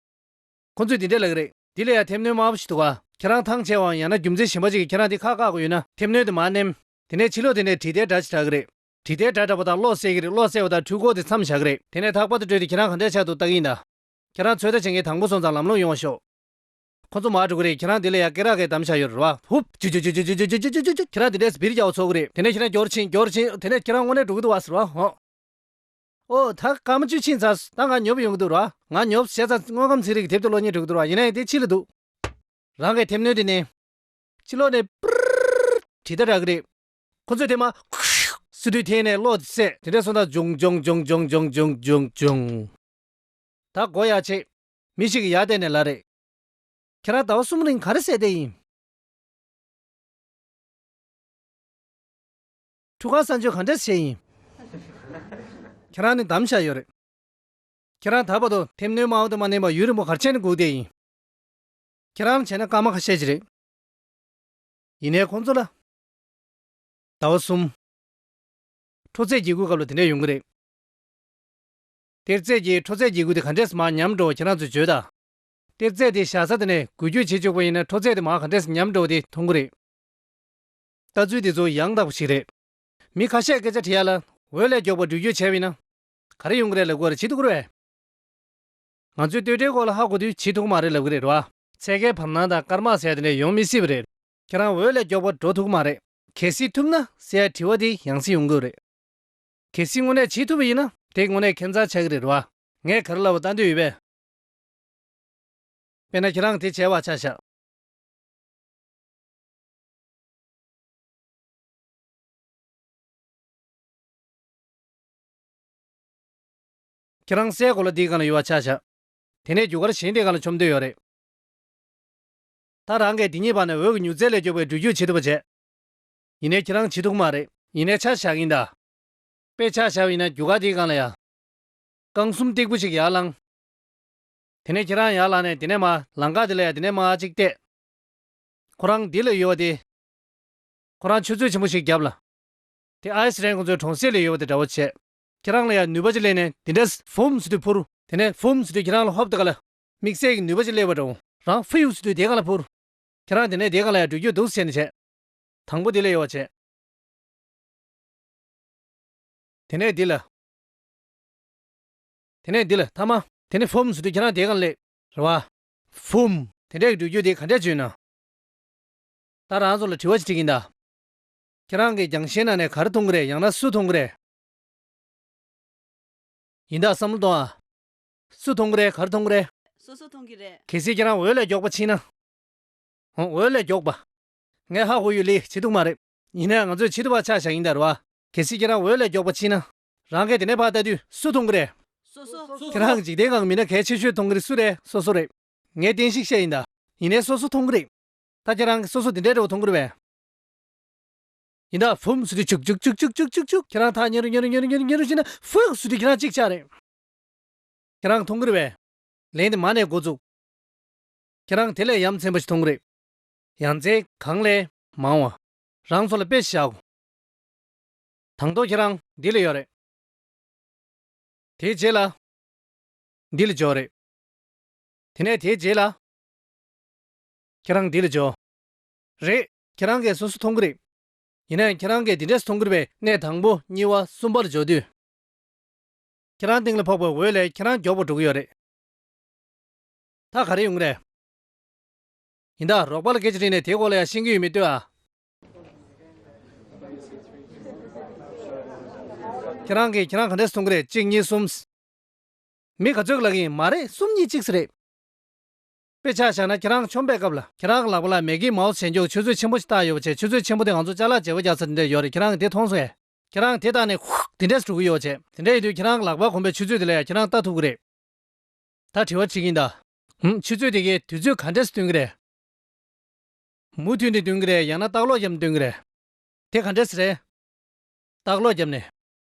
ཁོ་ཚོས་འདི་འདྲས་ལབ་ཀྱི་རེད། འདི་ལ་ཡང་མཐེབ་གནོན་དམར་པོ་ཞིག་འདུག་ག། ཁྱེད་རང་ཐང་ཆད་པའམ་ཡང་ན་རྒྱུ་མཚན་གཞན་པ་ཅིག་གིས་ཁྱེད་རང་འདི་ཁ་བཀག་དགོས་ཡོད་ན་མཐེབ་གནོན་དེ་མར་མནན། དེ་ནས་ཕྱི་ལོགས་དེ་ནས་དྲི་ལྡན་སྒྲ་ཞིག་གྲགས་ཀྱི་རེད། དྲི་ལྡན་སྒྲ་གྲགས་པ་དང་གློག་གསལ་གྱི་རེད། གློག་གསལ་བ་དང་འཕྲུལ་འཁོར་དེ་མཚམས་བཞག་གི་རེད། དེ་ནས་ཐག་པ་དེ་བགྲོད་དེ་ཁྱེད་རང་ག་འདྲས་ཆགས་འདུག་ལྟ་གི་ཡིན་ད། ཁྱེད་རང་ཚོད་ལྟ་བྱེད་མཁན་དང་པོ་སོང་ཙང་ལམ་ལྷོང་ཡོང་བ་ཤོག། ཁོ་ཚོ་མར་འགྲོ་གི་རེད། ཁྱེད་རང་འདི་ལ་ཡ་སྐེ་རགས་གས་བསྡམས་བཞག་ཡོད་རེད་བ། ཧུབ། ཅུ་ཅུ་ཅུ། ཁྱེད་རང་འདི་འདྲས་སྦིར་རྒྱག་པ་ཚོར་གི་རེད། དེ་ནས་ཁྱེད་རང་མགྱོགས་རུ་ཕྱིན། མགྱོགས་རུ་ཕྱིན། དེ་ནས་ཁྱེད་རང་དངོས་གནས་འགྲོ་གི་འདུག་བ་ཟེར་བ། ཧོ། ཨོ། ད་སྐར་མ་བཅུ་ཕྱིན་ཚར། ད་ང་ཉོབ་ཡོང་གི་འདུག་ར། ང་ཉོབ་བྱས་ཙང་དངོས་ཁམས་ཚན་རིག་གི་དེབ་དེ་ཀློག་སྙིང་འདོད་འདུག་ར། ཡིན་ན་ཡང་དེ་ཕྱི་ལ་འདུག། རང་གི་མཐེབ་གནོན་དེ་ནས། ཕྱི་ལོགས་ནས་པྲུར་དྲི་ལྡན་རག་གི་རེད། ཁོ་ཚོས་དེ་མར་སི་ཏུས་འཐེན་ནས་གློག་དེ་བསད། དེ་འདྲ་སོང་ཙང་ཇོང་ཇོང་ཇོང་། ད་སྒོ་ཡར་ཕྱེ། མི་ཞིག་གིས་ཡར་བལྟས་ནས་ལབ་རེད། ཁྱེད་རང་ཟླ་བ་གསུམ་རིང་ག་རེ་བསད་བསྡད་ཡིན། ཁྲུ་གང་གསང་སྤྱོད་ག་འདྲས་བྱས་ཡིན། ཁྱེད་རང་ནི་བསྡམས་བཞག་ཡོད་རེད། ཁྱེད་རང་ད་བར་དུ་མཐེབ་གནོན་དམར་པོ་དེ་མ་མནན་པར་ཡུན་རིང་པོ་ག་རེ་བྱས་ནས་སྒུག་བསྡད་ཡིན། ཁྱེད་རང་ལ་བྱས་ན་སྐར་མ་ཁ་ཤས་ཅིག་རེད། ཡིན་ནའི་ཁོང་ཚོ་ལ། ཟླ་བ་གསུམ། འཕྲོ་ཚད་རྒྱས་རྒུད་སྐབས་ལ་དེ་འདྲ་ཡོང་གི་རེད། གཏེར་རྫས་ཀྱི་འཕྲོ་ཚད་རྒྱས་རྒུད་དེ་ག་འདྲས་མར་ཉམས་འགྲོ་བ་ཁྱེད་རང་ཚོས་བརྗོད་དང་། གཏེར་རྫས་དེ་བཞག་ས་དེ་ནས་འགུལ་སྐྱོད་བྱེད་བཅུག་པ་ཡིན་ན་འཕྲོ་ཚད་དེ་མར་ག་འདྲས་ཉམས་འགྲོ་བ་དེ་མཐོང་གི་རེད། ལྟ་ཚུལ་དེ་ཚོ་ཡང་དག་པ་ཞིག་རེད། མི་ཁ་ཤས་སྐད་ཆ་དྲི་ཡ་ལ། འོད་ལས་མགྱོགས་པར་འགྲུལ་སྐྱོད་བྱས་པ་ཡིན་ན། ག་རེ་ཡོང་གི་རེད་ལབ་དགོས་རེད། བྱེད་ཐུབ་ཀྱི་རེད་པས། ང་ཚོས་སྟོད་སྒྲའི་སྐོར་ལ་ཧ་གོ་དུས་བྱེད་ཐུབ་ཀྱི་མ་རེད་ལབ་ཀྱི་རེད་རོ། ཚད་བརྒལ་བར་སྣང་དང་སྐར་མ་ཟེར་ཡ་དེ་འདྲ་ཡོང་མི་སྲིད་པ་རེད། ཁྱེད་རང་འོད་ལས་མགྱོགས་པ་འགྲོ་ཐུབ་ཀྱི་མ་རེད། གལ་སྲིད་ཐུབ་ན་ཟེར་ཡ་དྲི་བ་དེ་ཡང་སེ་ཡོང་གི་རེད། གལ་སྲིད་དངོས་གནས་བྱེད་ཐུབ་པ་ཡིན་ན་དེ་དངོས་གནས་ཁྱད་མཚར་ཆགས་ཀྱི་རེད་རོ། ངས་ག་རེ་ལབ་པ་ལྟ་འདོད་ཡོད་པས། དཔེར་ན་ཁྱེད་རང་དེ་བྱས་པ་ཆ་བཞག་ཁྱེད་རང་སའི་གོ་ལ་འདིའི་སྒང་ལ་ཡོད་པ་ཆ་བཞག་དེ་ནས་རྒྱུ་སྐར་གཞན་དེའི་སྒང་ལ་མཆོང་འདོད་ཡོད་རེད། ད་རང་གིས་འདི་གཉིས་བར་ནས་འོད་ཀྱི་མྱུར་ཚད་ལས་མགྱོགས་པའི་འགྲུལ་སྐྱོད་བྱེད་ཐུབ་པ་བྱས། ཡིན་ནའི་ཁྱེད་རང་བྱེད་ཐུབ་ཀྱི་མ་རེད། ཡིན་ནའི་ཆ་བཞག་ཡིན་ད། དཔེ་ཆ་བཞག་པ་ཡིན་ན་རྒྱུ་སྐར་འདིའི་སྒང་ལ་ཡ། རྐང་གསུམ་སྟེགས་བུ་ཞིག་ཡར་ལངས། དེ་ནས་ཁྱེད་རང་ཡར་ལངས་ནས་དེ་ནས་མར་ལམ་ཁ་དེ་ལ་ཡ་དེ་ནས་མར་གཅིག་བལྟས། ཁོ་རང་འདི་ལ་ཡོད་པ་དེ། ཁོ་རང་ཆུ་ཚོད་ཆེན་པོ་ཞིག་བརྒྱབ་ལ། དེ་ཨའི་སི་རན་ཁོང་ཚོའི་གྲོང་གསེབ་ལ་ཡོད་པ་དེ་འདྲ་བོ་བྱས། ཁྱེད་རང་ལ་ཡང་ནུས་པ་ཅིག་སླེབས་ནས་དེ་འདྲས་ཧྥུམ་ཟེར་དུས་འཕུར། དེ་ནས་ཧྥུམ་ཟེར་དུས་ཁྱེད་རང་ལ་ཧོབ་དེ་ག་ལ། དམིགས་བསལ་གྱི་ནུས་པ་ཅིག་སླེབས་པ་འདྲ་བོ། རང་ཧྥིའུ་ཟེར་དུས་དེ་ག་ལ་འཕུར། ཁྱེད་རང་དེ་ནས་དེ་ག་ལ་ཡང་འགྲུལ་སྐྱོད་འདུག་ཟེར་ནས་བྱས། དང་པོ་དེ་ལ་ཡོད་པ་བྱས། དེ་ནས་འདི་ལ། དེ་ནས་འདི་ལ་ཐ་མ། དེ་ནས་ཧྥུམ་ཟེར་དུས་ཁྱེད་རང་དེ་ག་ལ་སླེབས། རེད་བ། ཧྥུམ། དེ་འདྲའི་འགྲུལ་སྐྱོད་དེ་ག་འདྲས་བྱུང་ན། ད་རང་ཚོ་ལ་དྲི་བ་ཞིག་དྲི་གིན་ད། ཁྱེད་རང་གིས་རྒྱང་ཤེལ་ནང་ནས་ག་རེ་མཐོང་གི་རེད། ཡང་ན་སུ་མཐོང་གི་རེད། ཡིན་ད་བསམ་བློ་གཏོང་ཨ། སུ་མཐོང་གི་རེད། ག་རེ་མཐོང་གི་རེད། སོ་སོ་མཐོང་གི་རེད། གལ་སྲིད་ཁྱེད་རང་འོད་ལས་མགྱོགས་པ་ཕྱིན་ན། ཧོ། འོད་ལས་མགྱོགས་པ། ངས་ཧ་གོ་ཡོད་ལེ། བྱེད་ཐུབ་མ་རེད། ཡིན་ནའང་ང་ཚོས་བྱེད་ཐུབ་པ་ཆ་བཞག་ཡིན་ད་རེད་བ། གལ་སྲིད་ཁྱེད་རང་འོད་ལས་མགྱོགས་པ་ཕྱིན་ན། རང་གིས་དེ་ནས་ཕར་ལྟ་དུས་སུ་མཐོང་གི་རེད། སོ་སོ། ཁྱེད་རང་གི་འཇིག་རྟེན་སྒང་གི་མི་སྣ་གལ་ཆེ་ཤོས་མཐོང་གི་རེད། སུ་རེད། སོ་སོ་རེད། ངས་བསྟན་བཤིག་བཤད་ཡིན་ད། ཡིན་ནའི་སོ་སོ་མཐོང་གི་རེད། ད་ཁྱེད་རང་གིས་སོ་སོ་དེ་འདྲའི་འདྲ་བོ་མཐོང་གི་རེད་པས། ཡིན་ད་ཧྥུམ་ཟེར་དུས་ཅུག་ཅུག་ཅུག་ཅུག་ཅུག་ཅུག་ཁྱེད་རང་ཐག་ཉེ་རུ་ཉེ་རུ་ཉེ་རུ་ཉེ་རུ་ཉེ་རུ་ཕྱིན་ན་ཧྥུག་ཟེར་དུས་ཁྱེད་རང་གཅིག་ཆགས་རེད། ཁྱེད་རང་མཐོང་གི་རེད་པས། ལན་དེ་མ་ནས་འགོ་བཙུགས། ཁྱེད་རང་དེ་ལས་ཡ་མཚན་པ་ཞིག་མཐོང་གི་རེད། ཡ་མཚན་གང་ལས་མང་བ། རང་ཚོ་ལ་དཔེ་བཞག་གོ། དང་ཐོག་ཁྱེད་རང་འདི་ལ་ཡོད་རེད། དེའི་རྗེས་ལ། འདི་ལ་འབྱོར་རེད། དེ་ནས་དེའི་རྗེས་ལ། ཁྱེད་རང་འདི་ལ་འབྱོར། རེད། ཁྱེད་རང་གིས་སོ་སོ་མཐོང་གི་རེད། ཡིན་ནའང་ཁྱེད་རང་གིས་འདི་འདྲས་མཐོང་གི་རེད་པས། གནས་དང་པོ་གཉིས་པ་གསུམ་པ་ལ་འབྱོར་དུས། ཁྱེད་རང་སྟེང་ལ་ཕོག་པའི་འོད་ལས་ཁྱེད་རང་མགྱོགས་པོ་འགྲོ་གི་ཡོད་རེད། ད་ག་རེ་ཡོང་གི་རེད། ཡིན་ད་རོགས་པ་ལ་སྐད་ཆ་དྲིས་ནས་དེའི་སྐོར་ལ་ཡང་ཤེས་ཀྱི་ཡོད་མེད་ལྟོས་ཨ། ཁྱེད་རང་གིས་ཁྱེད་རང་ག་འདྲས་མཐོང་གི་རེད། གཅིག་གཉིས་གསུམ། མི་ག་ཚོད་ལབ་ཀྱི་ཡིན། མ་རེད། གསུམ་གཉིས་གཅིག་ཟེར་རེད། དཔེ་ཆ་བཞག་ན་ཁྱེད་རང་མཆོང་བའི་སྐབས་ལ་ཁྱེད་རང་ལག་པ་ལ་མེ་ཀི་མའོ་སི་བྱེད་འཇོག་ཆུ་ཚོད་ཆེན་པོ་ཞིག་བཏགས་ཡོད་པ་བྱས། ཆུ་ཚོད་ཆེན་པོ་དེ་ང་ཚོ་ཅ་ལག་བརྗེ་པོ་རྒྱག་ས་དེ་འདྲ་ཡོད་རེད། ཁྱེད་རང་གིས་དེ་མཐོང་སོང་ངས། ཁྱེད་རང་དེ་བཏགས་ནས་ཧུག་དེ་འདྲས་འགྲོ་གི་ཡོད་པ་བྱས། དེ་འདྲ་ཡིན་དུས་ཁྱེད་རང་ལག་པ་གོན་པའི་ཆུ་ཚོད་དེ་ལ་ཡང་ཁྱེད་རང་ལྟ་ཐུབ་ཀྱི་རེད། ད་དྲི་བ་དྲི་གི་ཡིན་ད། ཧུམ། ཆུ་ཚོད་དེ་གས་དུས་ཚོད་ག་འདྲས་སུ་སྟོན་གི་རེད། མུ་མཐུད་ནས་སྟོན་གི་རེད། ཡང་ན་ལྟག་ལོག་བརྒྱབ་ནས་སྟོན་གི་རེད། དེ་ག་འདྲས་སེ་རེད། ལྟག་ལོག་བརྒྱབ་ནས།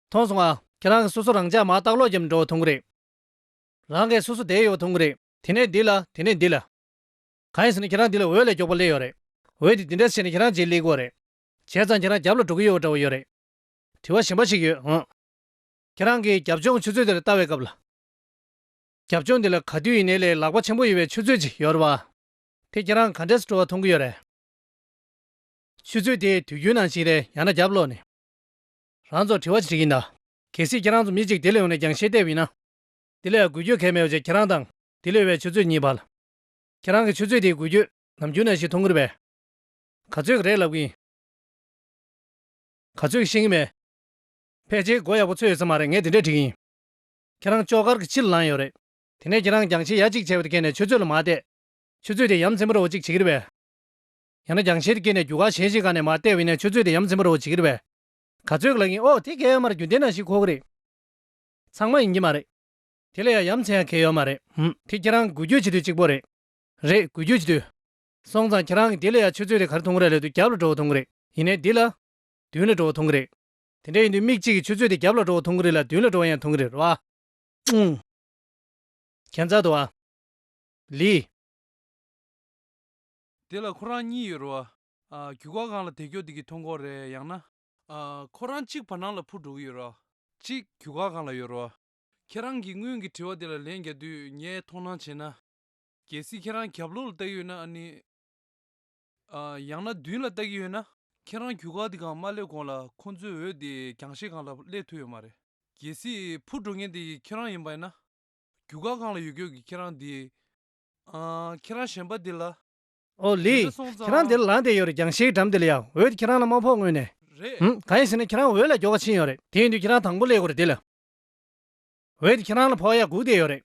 མཐོང་སོང་ཨ། ཁྱེད་རང་གིས་སོ་སོ་རང་འཇགས་མར་ལྟག་ལོག་བརྒྱབ་ནས་འགྲོ་བ་མཐོང་གི་རེད། རང་གིས་སོ་སོ་བསྡད་ཡོད་པ་མཐོང་གི་རེད། དེ་ནས་འདི་ལ། དེ་ནས་འདི་ལ། གང་ཡིན་ཟེར་ན་ཁྱེད་རང་འདི་ལ་འོད་ལས་མགྱོགས་པ་སླེབས་ཡོད་རེད། འོད་དེ་འདི་འདྲ་བྱས་ནས་ཁྱེད་རང་རྗེས་སླེབས་ཀྱི་ཡོད་རེད། བྱས་ཙང་ཁྱེད་རང་རྒྱབ་ལ་འགྲོ་གི་ཡོད་པ་འདྲ་བོ་ཡོད་རེད། དྲི་བ་གཞན་པ་ཞིག་ཡོད་ཨང་། ཁྱེད་རང་གིས་རྒྱབ་ལྗོངས་ཆུ་ཚོད་དེ་ལ་ལྟ་བའི་སྐབས་ལ། རྒྱབ་ལྗོངས་འདི་ལ་ག་དུས་ཡིན་ནའི་ལས་ལག་པ་ཆེན་པོ་ཡོད་པའི་ཆུ་ཚོད་ཅིག་ཡོད་རེད་བ། དེ་ཁྱེད་རང་ག་འདྲས་སེ་འགྲོ་བ་མཐོང་གི་ཡོད་རེད། ཆུ་ཚོད་དེ་དུས་རྒྱུན་ནང་བཞིན་རེད། ཡང་ན་རྒྱབ་ལོག་ནས། རང་ཚོར་དྲི་བ་ཞིག་དྲི་གི་ཡིན་ད། གལ་སྲིད་ཁྱེད་རང་ཚོ་མི་གཅིག་དེ་ལ་ཡོང་ནས་རྒྱང་ཤེལ་བལྟས་པ་ཡིན་ན། དེ་ལ་ཡང་འགུལ་སྐྱོད་གང་ཡང་མེད་པ་བྱས། ཁྱེད་རང་དང་དེ་ལ་ཡོད་པའི་ཆུ་ཚོད་གཉིས་བར་ལ། ཁྱེད་རང་གིས་ཆུ་ཚོད་དེའི་འགུལ་སྐྱོད་ནམ་རྒྱུན་ནང་བཞིན་མཐོང་གི་རེད་པས། ག་ཚོད་ཀྱི་རེད་ལབ་ཀྱི་ཡིན། ག་ཚོད་ཀྱི་ཤེས་ཀྱི་མེད། ཕལ་ཆེར་མགོ་ཡག་པོ་ཚོད་ཡོད་ས་མ་རེད། ངས་དེ་འདྲ་དྲི་གི་ཡིན། ཁྱེད་རང་ལྕོག་མཁར་གྱི་ཕྱི་ལ་ལངས་ཡོད་རེད། དེ་ནས་ཁྱེད་རང་རྒྱང་ཤེལ་ཡ་གཅིག་བྱས་པ་དེ་སྐད་ནས་ཆུ་ཚོད་ལ་མར་བལྟས། ཆུ་ཚོད་དེ་ཡ་མཚན་པོ་འདྲ་བོ་གཅིག་བྱེད་ཀྱི་རེད་པས། ཡང་ན་རྒྱང་ཤེལ་དེ་སྐད་ནས་རྒྱུ་སྐར་གཞན་ཞིག་སྒང་ནས་མར་བལྟས་པ་ཡིན་ན་ཆུ་ཚོད་དེ་ཡ་མཚན་པོ་འདྲ་བོ་བྱེད་ཀྱི་རེད་པས། ག་ཚོད་ལབ་ཀྱི་ཡིན། ཨོ་དེ་གལ་ཡོད་མ་རེད། རྒྱུན་ལྡན་ནང་བཞིན་གོ་གི་རེད། ཚང་མ་ཡིན་གྱི་མ་རེད། དེ་ལ་ཡང་ཡ་མཚན་ཡང་གལ་ཡོད་མ་རེད། ཧུམ། དེ་ཁྱེད་རང་འགུལ་སྐྱོད་བྱེད་དུས་གཅིག་པོ་རེད། རེད། འགུལ་སྐྱོད་བྱེད་དུས། སོང་ཙང་ཁྱེད་རང་གིས་དེ་ལ་ཡང་ཆུ་ཚོད་དེ་ག་རེ་མཐོང་གི་རེད་ལབ་དུས་རྒྱབ་ལ་འགྲོ་བ་མཐོང་གི་རེད། ཡིན་ནའི་འདི་ལ། མདུན་ལ་འགྲོ་བ་མཐོང་གི་རེད། དེ་འདྲ་ཡིན་དུས་མིག་གཅིག་གིས་ཆུ་ཚོད་དེ་རྒྱབ་ལ་འགྲོ་བ་མཐོང་གི་རེད་ལ་མདུན་ལ་འགྲོ་བ་ཡང་མཐོང་གི་རེད་རེད་བ། ཨུང་། ཁྱད་མཚར་འདུག་བ། ལི། དེ་ལ་ཁོ་རང་གཉིས་ཡོད་རེད་བ། ཨ། རྒྱུ་སྐར་སྒང་ལ་དེད་སྐྱོ་དེ་གིས་མཐོང་གི་རེད། ཡང་ན། ཨ། ཁོ་རང་གཅིག་བར་སྣང་ལ་འཕུར་འགྲོ་གི་ཡོད་རེད་བ། གཅིག་རྒྱུ་སྐར་སྒང་ལ་ཡོད་རེད་བ། ཁྱེད་རང་གིས་སྔོན་གྱི་དྲི་བ་དེ་ལ་ལན་རྒྱག་དུས་ངས་མཐོང་སྣང་བྱས་ན། གལ་སྲིད་ཁྱེད་རང་རྒྱབ་ལོགས་ལ་ལྟ་གི་ཡོད་ན། ཨ་ནི། ཨ། ཡང་ན་མདུན་ལ་ལྟ་གི་ཡོད་ན། ཁྱེད་རང་རྒྱུ་སྐར་དེ་སྒང་མ་སླེབས་གོང་ལ་ཁོང་ཚོའི་འོད་དེ་རྒྱང་ཤེལ་སྒང་ལ་སླེབས་ཐུབ་ཡོད་མ་རེད། གལ་སྲིད་འཕུར་འགྲོ་མཁན་དེ་ཁྱེད་རང་ཡིན་པ་ཡིན་ན། རྒྱུ་སྐར་སྒང་ལ་ཡོད་རྒྱུ་གི་ཁྱེད་རང་འདི། ཨ། ཁྱེད་རང་གཞན་པ་འདི་ལ། ཨོ་ལི། དེ་འདྲ་སོང་ཙང་། ཁྱེད་རང་འདིར་ལངས་བསྡད་ཡོད་རེད། རྒྱང་ཤེལ་འགྲམ་འདི་ལ་ཡ། འོད་ཁྱེད་རང་ལ་མ་ཕོག་སྔོན་ནས། རེད། ཧུམ། གང་ཡིན་ཟེར་ན་ཁྱེད་རང་འོད་ལ་མགྱོགས་པ་ཕྱིན་ཡོད་རེད། དེ་ཡིན་དུས་ཁྱེད་རང་དང་པོ་སླེབས་དགོས་རེད་འདི་ལ། འོད་དེ་ཁྱེད་རང་ལ་ཕོག་ཡ་སྒུག་བསྡད་ཡོད་རེད།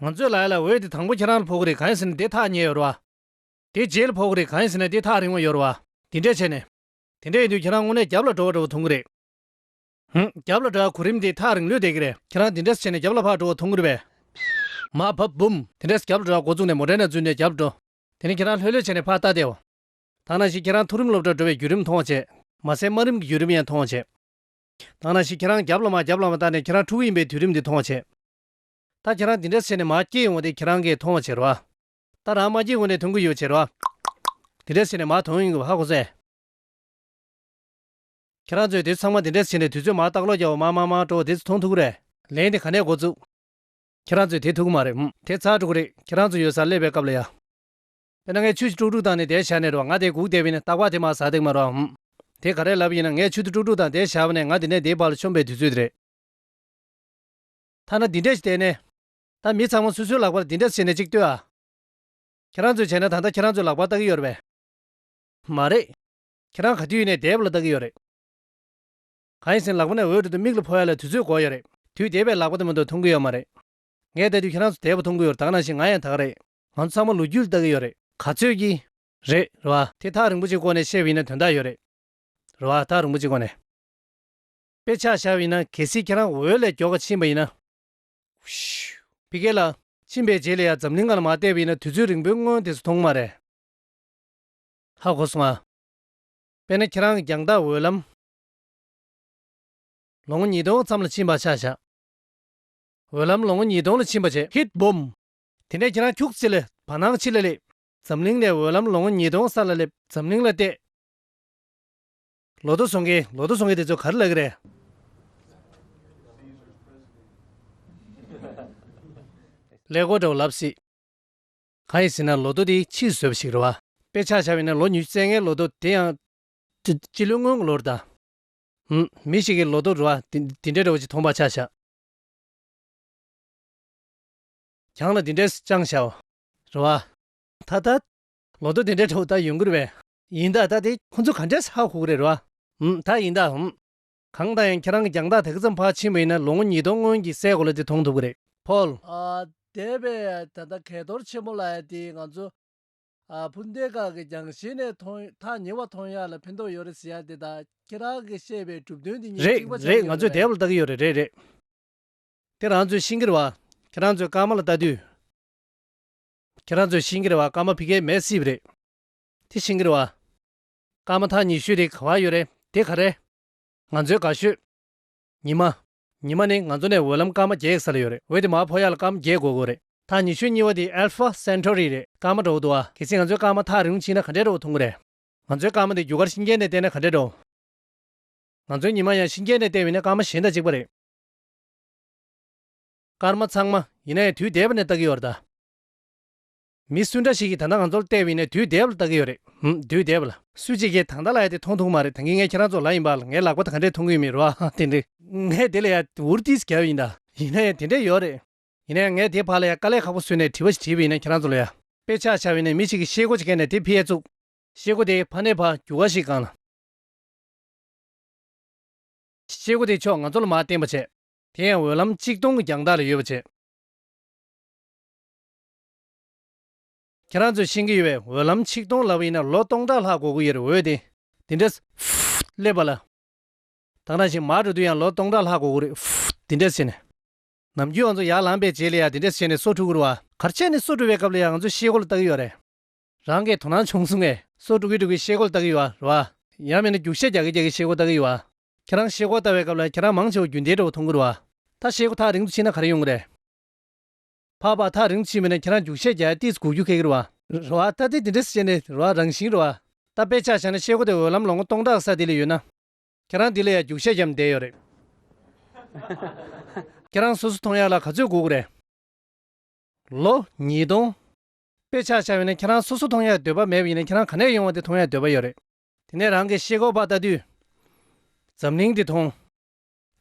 ང་ཚོས་ལབ་ཡ་ལ་འོད་དེ་དང་པོ་ཁྱེད་རང་ལ་ཕོག་གི་རེད། གང་ཡིན་ཟེར་ན་དེ་ཐག་ཉེ་ཡོད་རེད་བ། དེ་རྗེས་ལ་ཕོག་གི་རེད། གང་ཡིན་ཟེར་ན་དེ་ཐག་རིང་བ་ཡོད་རེད་བ། དེ་འདྲས་བྱས་ནས། དེ་འདྲས་ཡིན་དུས་ཁྱེད་རང་དངོས་གནས་རྒྱབ་ལ་འགྲོ་བ་འགྲོ་བ་མཐོང་གི་རེད། ཧུམ། རྒྱབ་ལ་འགྲོ་བ་གོ་རིམ་དེ་ཐག་རིང་ལོས་བསྡད་ཀྱི་རེད། ཁྱེད་རང་དེ་འདྲས་བྱས་ནས་རྒྱབ་ལ་ཕར་འགྲོ་བ་མཐོང་གི་རེད་པས། མ་བབ་བུམ། དེ་འདྲས་རྒྱབ་ལ་འགྲོ་བ་འགོ་བཙུགས་ནས་མོ་ཊའི་ནང་འཛུལ་ནས་རྒྱབ་ལ་འགྲོ། དེ་ནས་ཁྱེད་རང་ལྷོད་ལྷོད་བྱས་ནས་ཕར་ལྟ་བསྡད་འོ། ད་ནང་བཞིན་ཁྱེད་རང་མཐོ་རིམ་སློབ་གྲྭར་འགྲོ་བའི་བརྒྱུད་རིམ་མཐོང་བ་བྱས། མ་ཟད་དམའ་རིམ་གྱི་བརྒྱུད་རིམ་ཡང་མཐོང་བ་བྱས། ད་ནང་བཞིན་ཁྱེད་རང་རྒྱབ་ལ་མར་རྒྱབ་ལ་མར་བལྟས་ནས་ཁྱེད་རང་ཕྲུ་གུ་ཡིན་པའི་དུས་རིམ་འདི་མཐོང་བ་བྱས། ད་ཁྱེད་རང་འདི་འདྲས་བྱས་ནས་མར་སྐྱེལ་ཡོང་བ་དེ་ཁྱེད་རང་གིས་མཐོང་བ་བྱས་རེད་བ། ད་རང་མ་སྐྱེལ་གོང་ནས་མཐོང་གི་ཡོད་བྱས་རེད་བ། འདི་འདྲས་བྱས་ནས་མར་མཐོང་ཡོང་གི་ཧ་གོ་སོང་ངས། ཁྱེད་རང་ཚོས་དེ་ཚང་མ་འདི་འདྲས་བྱས་ནས་དུས་ཚོད་མར་ལྟག་ལོག་རྒྱག་པ་མར་མར་མར་འགྲོ་བ་དེ་ཚོ་མཐོང་ཐུབ་ཀྱི་རེད། ལན་དེ་ག་ནས་འགོ་བཙུགས། ཁྱེད་རང་ཚོས་དེ་ཐུབ་ཀྱི་མ་རེད། ཧུམ། དེ་ཚར་འགྲོ་གི་རེད། ཁྱེད་རང་ཚོ་ཡོད་སར་སླེབས་པའི་སྐབས་ལ་ཡ། དཔེར་ན་ངས་ཆུ་དཀྲུག་དཀྲུག་བཏང་ནས་དེར་བཞག་ནས་རེད་བ། ང་དེར་སྒུག་བསྡད་པ་ཡིན་ན་རྟག་པར་དེ་མར་ཟག་བསྡད་ཀྱི་མ་རེད་བ། ཧུམ། དེ་ག་རེ་ལབ་ཡིན་ན། ངས་ཆུ་དེ་དཀྲུག་དཀྲུག་བཏང་དེར་བཞག་པ་ནས་ང་དེ་ནས་དེའི་བར་ལ་མཆོངས་པའི་དུས་ཚོད་དེ་རེད། ཐ་ན་འདི་འདྲས་ཞིག་བལྟས་ནས། ད་མི་ཚང་མ་སོ་སོའི་ལག་པར་འདི་འདྲས་བྱས་ནས་གཅིག་ལྟོས་ཨ། ཁྱེད་རང་ཚོས་བྱས་ན་ད་ལྟ་ཁྱེད་རང་ཚོའི་ལག་པར་ལྟ་གི་ཡོད་རེད་པས། མ་རེད། ཁྱེད་རང་ག་དུས་ཡིན་ནའི་དེབ་ལ་ལྟ་གི་ཡོད་རེད། གང་ཡིན་ཟེར་ན་ལག་པ་ནས་འོད་འགྲོ་དུས་མིག་ལ་ཕོག་ཡ་ལ་དུས་ཚོད་འགོར་ཡོད་རེད། དུས་འདས་པའི་ལག་པ་དེ་མ་གཏོགས་མཐོང་གི་ཡོད་མ་རེད། ངས་ལྟ་དུས་ཁྱེད་རང་ཚོ་དེབ་མཐོང་གི་ཡོད་རེད། ད་ག་ནང་བཞིན་ང་ཡང་ད་ག་རེད། ང་ཚོ་ཚང་མ་ལོ་རྒྱུས་ལ་ལྟ་གི་ཡོད་རེད། ག་ཚོད་ཀྱི། རེད། རེད་བ། དེ་ཐག་རིང་པོ་ཅིག་སྐོར་ནས་བཤད་པ་ཡིན་ན་དོན་དག་ཡོད་རེད། རེད་བ། ཐག་རིང་པོ་ཅིག་སྐོར་ནས། དཔེ་ཆ་བཞག་པ་ཡིན་ན་གལ་སྲིད་ཁྱེད་རང་འོད་ལས་མགྱོགས་པ་ཕྱིན་པ་ཡིན་ན། ཕི་གེ་ལ། ཕྱིན་པའི་རྗེས་ལ་ཡང་འཛམ་གླིང་སྒང་ལ་མར་བལྟས་པ་ཡིན་ན་དུས་ཚོད་རིང་པོའི་སྔོན་དེ་ཚོ་མཐོང་གི་མ་རེད། ཧ་གོ་སོང་ཨ། དཔེར་ན་ཁྱེད་རང་གི་རྒྱང་ཐག་འོད་ལམ། ལོ་ངོ་ཉིས་སྟོང་མཚམས་ལ་ཕྱིན་པ་ཆ་བཞག་འོད་ལམ་ལོ་ངོ་ཉིས་སྟོང་ལ་ཕྱིན་པ་བྱས། ཧིཊ་བུམ། དེ་ནས་ཁྱེད་རང་ཁྱུག་ཙམ་ལ་བར་སྣང་ཕྱི་ལ་སླེབས། འཛམ་གླིང་ནས་འོད་ལམ་ལོ་ངོ་ཉིས་སྟོང་ས་ལ་སླེབས། འཛམ་གླིང་ལ་བལྟས། ལོ་ཐོ་བཟོ་མཁན། ལོ་ཐོ་བཟོ་མཁན་དེ་ཚོ་ག་རེ་ལབ་ཀྱི་རེད། ཀླད་ཀོར་འདྲ་བོ་ལབ་སྲིད། གང་ཡིན་ཟེར་ན་ལོ་ཐོ་དེ་ཕྱིས་བཟོས་པ་ཞིག་རེད་བ། དཔེ་ཆ་བཞག་པ་ཡིན་ན་ལོ་ཉི་ཤུ་རྩ་ལྔའི་ལོ་ཐོ་དེ་ཡང་། སྤྱི་ལོའི་སྔོན་གྱི་ལོ་རེད་ད། ཧུམ། མི་ཞིག་གིས་ལོ་ཐོ་རེད་བ། དེ་དེ་འདྲའི་འདྲ་བོ་ཅིག་མཐོང་པ་ཆ་བཞག་གྱང་ལ་འདི་འདྲས་དཔྱངས་བཞག་རེད་བ། ད་ལྟ། ལོ་ཐོ་འདི་འདྲའི་འདྲ་བོ་ད་ཡོང་གི་རེད་པས། ཡིན་ད། ད་དེ་ཁོ་ཚོ་ག་འདྲས་ཧ་གོ་གི་རེད་རེད་བ། ཧུམ། ད་ཡིན་ད། ཧུམ། གང་ལྟར་ཡང་ཁྱེད་རང་གི་རྒྱང་ཐག་དེ་ག་ཙམ་ཕར་ཕྱིན་པ་ཡིན་ན་ལོ་ངོ་ཉིས་སྟོང་སྔོན་གྱི་སའི་གོ་ལ་དེ་མཐོང་ཐུབ་ཀྱི་རེད། ཕོལ། ཨ། འདས་པའི་ད་ལྟ་གས་གཏོར་ཆེན་མོ་ལབ་ཡ་དེ་ང་ཚོ། ཨ། འཕུར་མདེལ་ཁག་གི་རྒྱང་ཤེལ་ནས་མཐོང་། ཐག་ཉེ་བ་མཐོང་ཡག་ལ་ཕན་ཐོགས་ཡོད་རེད་ཟེར་ཡག་དེ་དང་ཁྱེད་རང་གིས་བཤད་པའི་གྲུབ་དོན་དེ་གཉིས་རེད་གཅིག་པ་ཆགས་རེད། ཀྱི་ཡོད་ང་ཚོས་རེད། དེབ་ལ་ལྟ་གི་ཡོད་རེད། རེད་རེད། དེ་རང་ཚོས་ཤེས་ཀྱི་རེད་བ། ཁྱེད་རང་ཚོས་སྐར་མ་ལ་ལྟ་དུས། ཁྱེད་རང་ཚོས་ཤེས་ཀྱི་རེད་བ། སྐར་མ་ཕ་གིར་མེད་སྲིད་པ་རེད། དེ་ཤེས་ཀྱི་རེད་བ། སྐར་མ་ཐག་ཉེ་ཤོས་དེ་ག་པར་ཡོད་རེད། དེ་ག་རེ། ང་ཚོའི་དགའ་ཤོས། ཉི་མ། ཉི་མ་ནི་ང་ཚོ་ནས་འོད་ལམ་སྐར་མ་བརྒྱད་ས་ལ་ཡོད་རེད། འོད་དེ་མར་འཕོ་ཡག་ལ་སྐར་མ་བརྒྱད་འགོར་གྱི་ཡོད་རེད། ཐག་ཉེ་ཤོས་གཉིས་པ་དེ་ཨལ་ཕ་སེན་ཊོ་རི་རེད། སྐར་མ་འདྲ་བོ་འདུག་ཨ། གལ་སྲིད་ང་ཚོའི་སྐར་མ་ཐག་རིང་པོ་ཕྱིན་ན་ག་འདྲས་འདྲ་བོ་མཐོང་གི་རེད། ང་ཚོའི་སྐར་མ་དེ་རྒྱུ་སྐར་གཤིན་རྐྱང་ནས་བལྟས་ན་ག་འདྲས་འདྲ་བོ། ང་ཚོའི་ཉི་མ་ཡང་གཤིན་རྐྱང་ནས་བལྟས་པ་ཡིན་ན་སྐར་མ་གཞན་དང་གཅིག་པ་རེད། སྐར་མ་ཚང་མ། ཡིན་ན་ཡང་དུས་འདས་པ་ནས་ལྟ་གི་ཡོད་རེད་ད། མི་སུ་འདྲ་ཞིག་གིས་ད་ལྟ་ང་ཚོར་བལྟས་པ་ཡིན་ན་དུས་འདས་པ་ལ་ལྟ་གི་ཡོད་རེད། ཧུམ། དུས་འདས་པ་ལ། སུ་གཅིག་གིས་ད་ལྟ་ལབ་ཡ་དེ་མཐོང་ཐུབ་ཀྱི་མ་རེད། ད་གིན་ངས་ཁྱེད་རང་ཚོར་ལབ་ཡིན་པ་ལ་ངའི་ལག་པ་དེ་ག་འདྲས་མཐོང་གི་ཡོད་མེད་རེད་བ། དེ་འདྲས། ངས་དེ་ལ་ཡ་འུར་ཏིས་བརྒྱབ་ཡིན་ད། ཡིན་ན་ཡང་དེ་འདྲས་ཡོད་རེད། ཡིན་ན་ཡང་ངས་དེ་བར་ལ་ཡ་དཀའ་ལས་ཁག་པོ་བཟོས་ནས་དྲི་བ་ཞིག་དྲིས་པ་ཡིན་ན་ཁྱེད་རང་ཚོ་ལ་ཡ། དཔེ་ཆ་བཞག་པ་ཡིན་ན་མི་ཞིག་གིས་ཤེལ་སྒོ་ཅིག་བཀལ་ནས་དེ་ཕྱིར་བཙུགས། ཤེལ་སྒོ་དེ་ཕར་ནས་ཕར་རྒྱུག་པ་ཞིག་སྒང་ལ། ཤེལ་སྒོ་དེ་ཕྱོགས་ང་ཚོ་ལ་མར་བསྟན་པ་བྱས། དེ་ཡང་འོད་ལམ་ཆིག་སྟོང་གི་རྒྱང་ཐག་ལ་ཡོད་པ་བྱས། ཁྱེད་རང་ཚོས་ཤེས་ཀྱི་ཡོད་པས། འོད་ལམ་ཆིག་སྟོང་ལབ་པ་ཡིན་ན་ལོ་སྟོང་ཕྲག་ལྷག་འགོར་གྱི་ཡོད་རེད། འོད་དེ། དེ་འདྲས། སླེབས་པ་ལ། ད་ག་ནང་བཞིན་མར་འགྲོ་དུས་ཡང་ལོ་སྟོང་ཕྲག་ལྷག་འགོར་གྱི་རེད། དེ་འདྲས་བྱས་ནས། ནམ་རྒྱུན་ང་ཚོ་ཡར་ལངས་པའི་རྗེས་ལ་ཡང་དེ་འདྲས་བྱས་ནས་སོ་འཁྲུད་ཀྱི་རེད་བ། ག་རེ་བྱས་ནས་སོ་འཁྲུད་པའི་སྐབས་ལ་ཡང་ང་ཚོས་ཤེལ་སྒོ་ལ་ལྟ་གི་ཡོད་རེད། རང་གིས་དོ་སྣང་བྱུང་སོང་ངས། སོ་འཁྲུད་ཀྱི་འཁྲུད་ཀྱི་ཤེལ་སྒོ་ལ་ལྟ་གི་ཡོད་བ། རེད་བ། ཡང་མིན་ན་རྒྱུག་ཤད་རྒྱག་གི་རྒྱག་གི་ཤེལ་སྒོ་ལ་ལྟ་གི་ཡོད་བ། ཁྱེད་རང་ཤེལ་སྒོ་ལྟ་བའི་སྐབས་ལ་ཁྱེད་རང་མང་ཆེ་བ་རྒྱུན་ལྡན་འདྲ་བོ་མཐོང་གི་རེད་བ། ད་ཤེལ་སྒོ་ཐག་རིང་དུ་ཕྱིན་ན་ག་རེ་ཡོང་གི་རེད། ཕར་ཕར་ཐག་རིང་དུ་ཕྱིན་པ་ཡིན་ན་ཁྱེད་རང་རྒྱུག་ཤད་རྒྱག་ཡ་ཏོག་ཙམ་སྒུག་རྒྱུ་འཁེལ་གི་རེད་བ། རེད་བ། ད་དེ་དེ་འདྲ་བྱས་ནས་རེད་བ། རང་བཞིན་རེད་བ། ད་དཔེ་ཆ་བཞག་ན་ཤེལ་སྒོ་དེ་འོད་ལམ་ལོ་ངོ་སྟོང་ཕྲག་ས་དེ་ལ་ཡོད་ན། ཁྱེད་རང་འདི་ལ་ཡ་རྒྱུག་ཤད་བརྒྱབ་བསྡད་ཡོད་རེད། ཁྱེད་རང་སོ་སོ་མཐོང་ཡག་ལ་ག་ཚོད་སྒུག་དགོས་རེད། ལོ་ཉིས་སྟོང་། དཔེ་ཆ་བཞག་པ་ཡིན་ན་ཁྱེད་རང་སོ་སོ་མཐོང་ཡག་འདོད་པ་མེད་པ་ཡིན་ན་ཁྱེད་རང་ག་ནས་ཡོང་བ་དེ་མཐོང་ཡག་འདོད་པ་ཡོད་རེད། དེ་ནས་རང་གིས་ཤེལ་སྒོ་ཕར་ལྟ་དུས། འཛམ་གླིང་འདི་མཐོང་།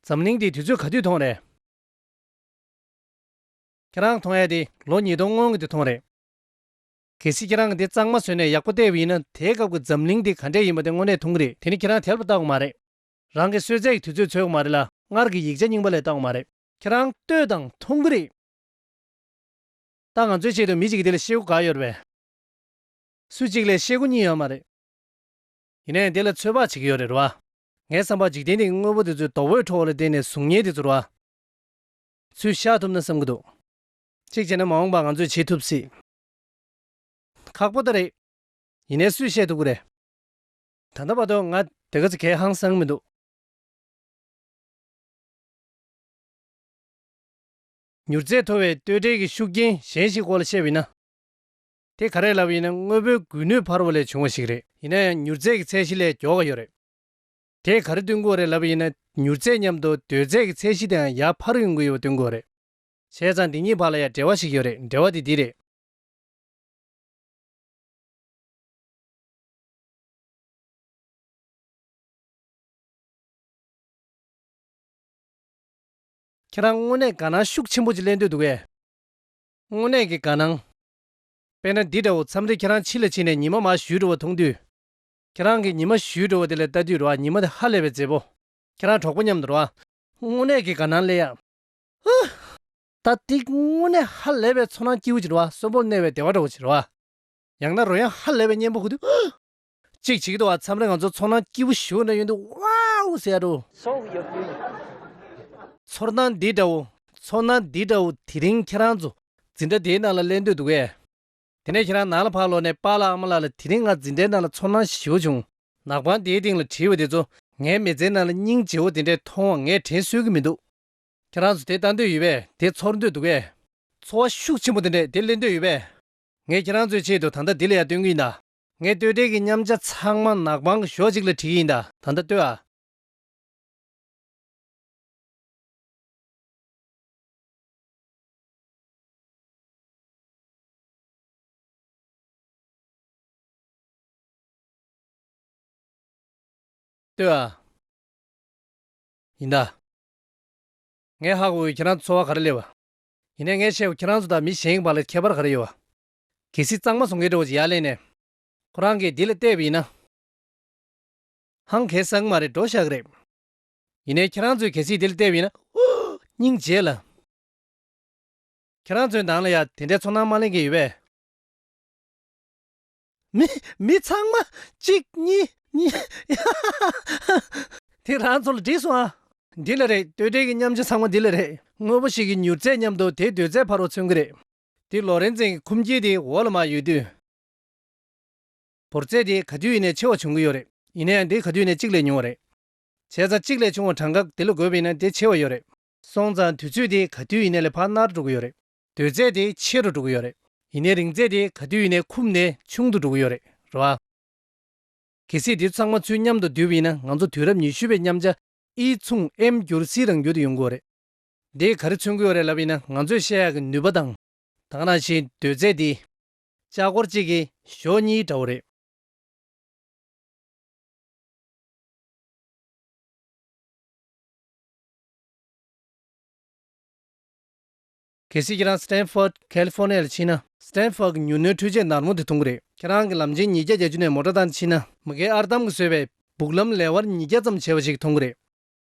འཛམ་གླིང་འདི་དུས་ཚོད་ག་དུས་མཐོང་རེད། ཁྱེད་རང་མཐོང་ཡ་དེ་ལོ་ཉིས་སྟོང་སྔོན་གྱི་དེ་མཐོང་རེད། གལ་སྲིད་ཁྱེད་རང་གིས་དེ་གཙང་མ་བཟོས་ནས་ཡག་པོ་བལྟས་པ་ཡིན་ན། དེའི་སྐབས་ཀྱི་འཛམ་གླིང་དེ་ག་འདྲས་ཡིན་པ་དེ་དངོས་གནས་མཐོང་གི་རེད། དེ་ནི་ཁྱེད་རང་དལ་བ་བལྟ་དགོས་མ་རེད། རང་གི་གསོལ་ཚད་ཀྱི་དུས་ཚོད་འཚོལ་དགོས་མ་རེད་ལ། སྔར་གྱི་ཡིག་ཆ་རྙིང་པ་ལ་བལྟ་དགོས་མ་རེད། ཁྱེད་རང་ལྟོས་དང་། མཐོང་གི་རེད། ད་ང་ཚོའི་ཆེད་དུ་མི་གཅིག་གིས་དེ་ལ་ཤེལ་སྒོ་བཀག་ཡོད་རེད་པས། སུ་གཅིག་ལ་ཤེལ་སྒོ་གཉིས་ཡོད་མ་རེད། ཡིན་ནའི་དེ་ལ་ཚོད་དཔག་བྱེད་ཀྱི་ཡོད་རེད་རོ། ངའི་བསམ་པར་འཇིག་རྟེན་འདི་གི་དངོས་པོ་དེ་ཚོའི་རྡོ་བོའི་ཁྲོད་ལ་བརྟེན་ནས་གཟུགས་བརྙན་དེ་ཚོ་རོ། ཚུར་བཞག་ཐུབ་ན་བསམ་གྱི་འདུག་གཅིག་བྱས་ན་མ་འོངས་པར་ང་ཚོས་བྱེད་ཐུབ་སྲིད། ཁག་པོ་ད་རེད། ཡིན་ནའི་སུས་བཤད་ཐུབ་ཀྱི་རེད། ད་ལྟ་བར་དུ་ང་དེ་ག་ཚོད་གས་ཧང་སང་མི་འདུག་མྱུར་ཚད་མཐོ་བའི་སྟོད་འབྲེལ་གྱི་ཤུགས་རྐྱེན་གཞན་ཞིག་སྐོར་ལ་བཤད་པ་ཡིན་ན། དེ་ག་རེ་ལབ་པ་ཡིན་ན། དངོས་པོའི་སྒུལ་ནུས་འཕར་བ་ལས་བྱུང་བ་ཞིག་རེད། ཡིན་ན་ཡང་མྱུར་ཚད་ཀྱི་ཚད་གཞི་ལས་མགྱོགས་པ་ཡོད་རེད། དེས་ག་རེ་སྟོན་གྱི་ཡོད་རེད་ལབ་པ་ཡིན་ན། མྱུར་ཚད་མཉམ་དུ་སྡོད་ཚད་ཀྱི་ཚད་གཞི་དེའང་ཡར་འཕར་ཡོང་གི་ཡོད་པ་སྟོན་གྱི་ཡོད་རེད། བྱས་ཙང་འདི་གཉིས་བར་ལ་ཡང་འབྲེལ་བ་ཞིག་ཡོད་རེད། འབྲེལ་བ་དེ་འདི་རེད། ཁྱེད་རང་དངོས་གནས་དགའ་སྣང་ཤུགས་ཆེན་པོ་ཅིག་ལེན་འདོད་འདུག་གས། དངོས་གནས་ཀྱི་དགའ་སྣང་། དཔེར་ན་འདི་འདྲ་བོ། མཚམས་རེ་ཁྱེད་རང་ཕྱི་ལ་ཕྱིན་ནས་ཉི་མ་མར་བཞུད་འགྲོ་བ་མཐོང་དུས། ཁྱེད་རང་གིས་ཉི་མ་བཞུད་འགྲོ་བ་དེ་ལ་ལྟ་དུས་རོ། ཉི་མ་དེ་ཧ་ལས་པའི་མཛེས་པོ། ཁྱེད་རང་གྲོགས་པོ་མཉམ་དུ་རོ། དངོས་གནས་ཀྱི་དགའ་སྣང་སླེབས་ཡ། ཧུ། ད་འདི་དངོས་གནས་ཧ་ལས་པའི་ཚོར་སྣང་སྐྱིད་པོ་ཅིག་རེད་བ། གསོན་པོར་གནས་པའི་བདེ་བ་འདྲ་བོ་ཅིག་རེད་བ། ཡང་ན་རོལ་དབྱངས་ཧ་ལས་པའི་སྙན་པོ་གོ་དུས། ཅིག་བྱེད་ཀྱི་འདུག་བ། མཚམས་རེ་ང་ཚོ་ཚོར་སྣང་སྐྱིད་པོ་ཞེ་པོ་འདྲ་ཡོང་དུས། ཝའོ་ཟེར་ཡ་འདྲ་བོ། ཚོར་སྣང་འདི་འདྲ་བོ། ཚོར་སྣང་འདི་འདྲ་བོ་དེ་རིང་ཁྱེད་རང་ཚོ་འཛིན་གྲྭ་འདིའི་ནང་ལ་སླེབས་འདོད་འདུག་གས། དེ་ནས་ཁྱེད་རང་ནང་ལ་ཕར་ལོག་ནས་པཱ་ལགས་ཨ་མ་ལགས་ལ། དེ་རིང་ང་འཛིན་གྲྭའི་ནང་ལ་ཚོར་སྣང་ཞེ་པོ་བྱུང་། ནག་པང་དེའི་སྟེང་ལ་བྲིས་པ་དེ་ཚོ་ངའི་མི་ཚེའི་ནང་ལ་སྙིང་རྗེ་བོ་དེ་འདྲས་མཐོང་བ་ངས་དྲན་གསོས་ཀྱི་མི་འདུག་ཁྱེད་རང་ཚོ་དེ་ལྟ་འདོད་ཡོད་པས། དེ་ཚོར་འདོད་འདུག་གས། ཚོར་བ་ཤུགས་ཆེན་པོ་དེ་འདྲས་དེ་ལེན་འདོད་ཡོད་པས། ངས་ཁྱེད་རང་ཚོའི་ཆེད་དུ་ད་ལྟ་འདི་ལ་ཡར་སྟོན་གྱི་ཡིན་ད། ངས་ལྟོས་འབྲེལ་གྱི་མཉམ་བྱ་ཚང་མ་ནག་པང་གི་གཞོགས་གཅིག་ལ་བྲིས་ཀྱི་ཡིན་ད། ད་ལྟ་ལྟོས་ཨ། ལྟོས་ཨ། ཡིན་ད། ངས་ཧ་གོ་ཡོད་ཁྱེད་རང་ཚོར་བ་ག་རེ་སླེབས་པ། ཡིན་ནའི་ངས་བཤད་པ་ཁྱེད་རང་ཚོ་དང་མི་གཞན་གྱི་བར་ལ་ཁྱད་པར་ག་རེ་ཡོད་པ། གལ་སྲིད་གཙང་མ་བཟོ་མཁན་འདྲ་བོ་ཅིག་ཡར་སླེབས་ནས། ཁོ་རང་གིས་འདི་ལ་བལྟས་པ་ཡིན་ན། ཧང་གས་སང་མ་རེད། འགྲོ་བཞག་གི་རེད། ཡིན་ནའི་ཁྱེད་རང་ཚོས་གལ་སྲིད་འདི་ལ་བལྟས་པ་ཡིན་ན། ཨུ། སྙིང་རྗེ་ལ། ཁྱེད་རང་ཚོའི་ནང་ལ་ཡང་དེ་འདྲའི་ཚོར་སྣང་མ་ལེན་མཁན་ཡོད་པས། མི་མི་ཚང་མ་གཅིག་གཉིས་གཉིས། དེ་རང་ཚོ་ལ་འགྲིག་སོང་ཨ། འདི་ལ་རེད། ལྟོས་འབྲས་ཀྱི་མཉམ་བྱ་ཚང་མ་འདི་ལ་རེད། དངོས་པོ་ཞིག་གི་མྱུར་ཚད་མཉམ་དུ་དེའི་སྡོད་ཚད་འཕར་བ་མཚོན་གྱི་རེད། དེ་ལོ་རེན་ཙིན་གྱི་ཁུངས་སྐྱེལ་དེ་འོག་ལ་མར་ཡོད་དུས། འབོར་ཚད་དེ་ག་དུས་ཡིན་ནའི་ཆེ་བ་བྱུང་གི་ཡོད་རེད། ཡིན་ན་ཡང་དེ་ག་དུས་ཡིན་ནའི་གཅིག་ལས་ཉུང་བ་རེད། བྱས་ཙང་གཅིག་ལས་ཆུང་བ་གྲངས་ཀ་དེ་ལ་བགོས་པ་ཡིན་ན་དེ་ཆེ་བ་ཡོད་རེད། སོང་ཙང་དུས་ཚོད་དེ་ག་དུས་ཡིན་ནའི་ལས་ཕར་ནར་འགྲོ་གི་ཡོད་རེད། སྡོད་ཚད་དེ་ཆེ་རུ་འགྲོ་གི་ཡོད་རེད། ཡིན་ནའི་རིང་ཚད་དེ་ག་དུས་ཡིན་ནའི་ཁུམ་ནས་ཆུང་དུ་འགྲོ་གི་ཡོད་རེད། རེད་བ། གལ་སྲིད་དེ་ཚང་མ་ཚུར་མཉམ་དུ་བསྡུས་པ་ཡིན་ན། ང་ཚོ་དུས་རབས་ཉི་ཤུ་པའི་མཉམ་བྱ་E མཚུངས M བསྒྱུར་C རང་བསྒྱུར་དུ་ཡོང་གི་ཡོད་རེད། འདིས་ག་རེ་མཚོན་གྱི་ཡོད་རེད་ལབ་པ་ཡིན་ན། ང་ཚོས་བཤད་ཡག་གི་ནུས་པ་དང་། ད་ག་ནང་བཞིན་སྡོད་ཚད་འདི། ལྕགས་འཁོར་གཅིག་གི་གཞོགས་གཉིས་འདྲ་བོ་རེད། གལ་སྲིད་ཁྱེད་རང་Stanford California ལ་ཕྱིན་ན། Stanford གི་མྱུར་སྣོན་འཕྲུལ་ཆས་ནར་མོ་དེ་མཐོང་གི་རེད། ཁྱེད་རང་གི་ལམ་ཆེན་ཉིས་བརྒྱ་བརྒྱད་ཅུ་ནས་མོ་ཊ་བཏང་ཕྱིན་ན། མ་གི་ཨར་དམ་གྱིས་བཟོས་པའི་སྦུག་ལམ་ལེ་དབར་ཉིས་བརྒྱ་ཙམ་བྱས་པ་ཞིག་མཐོང་གི་རེད།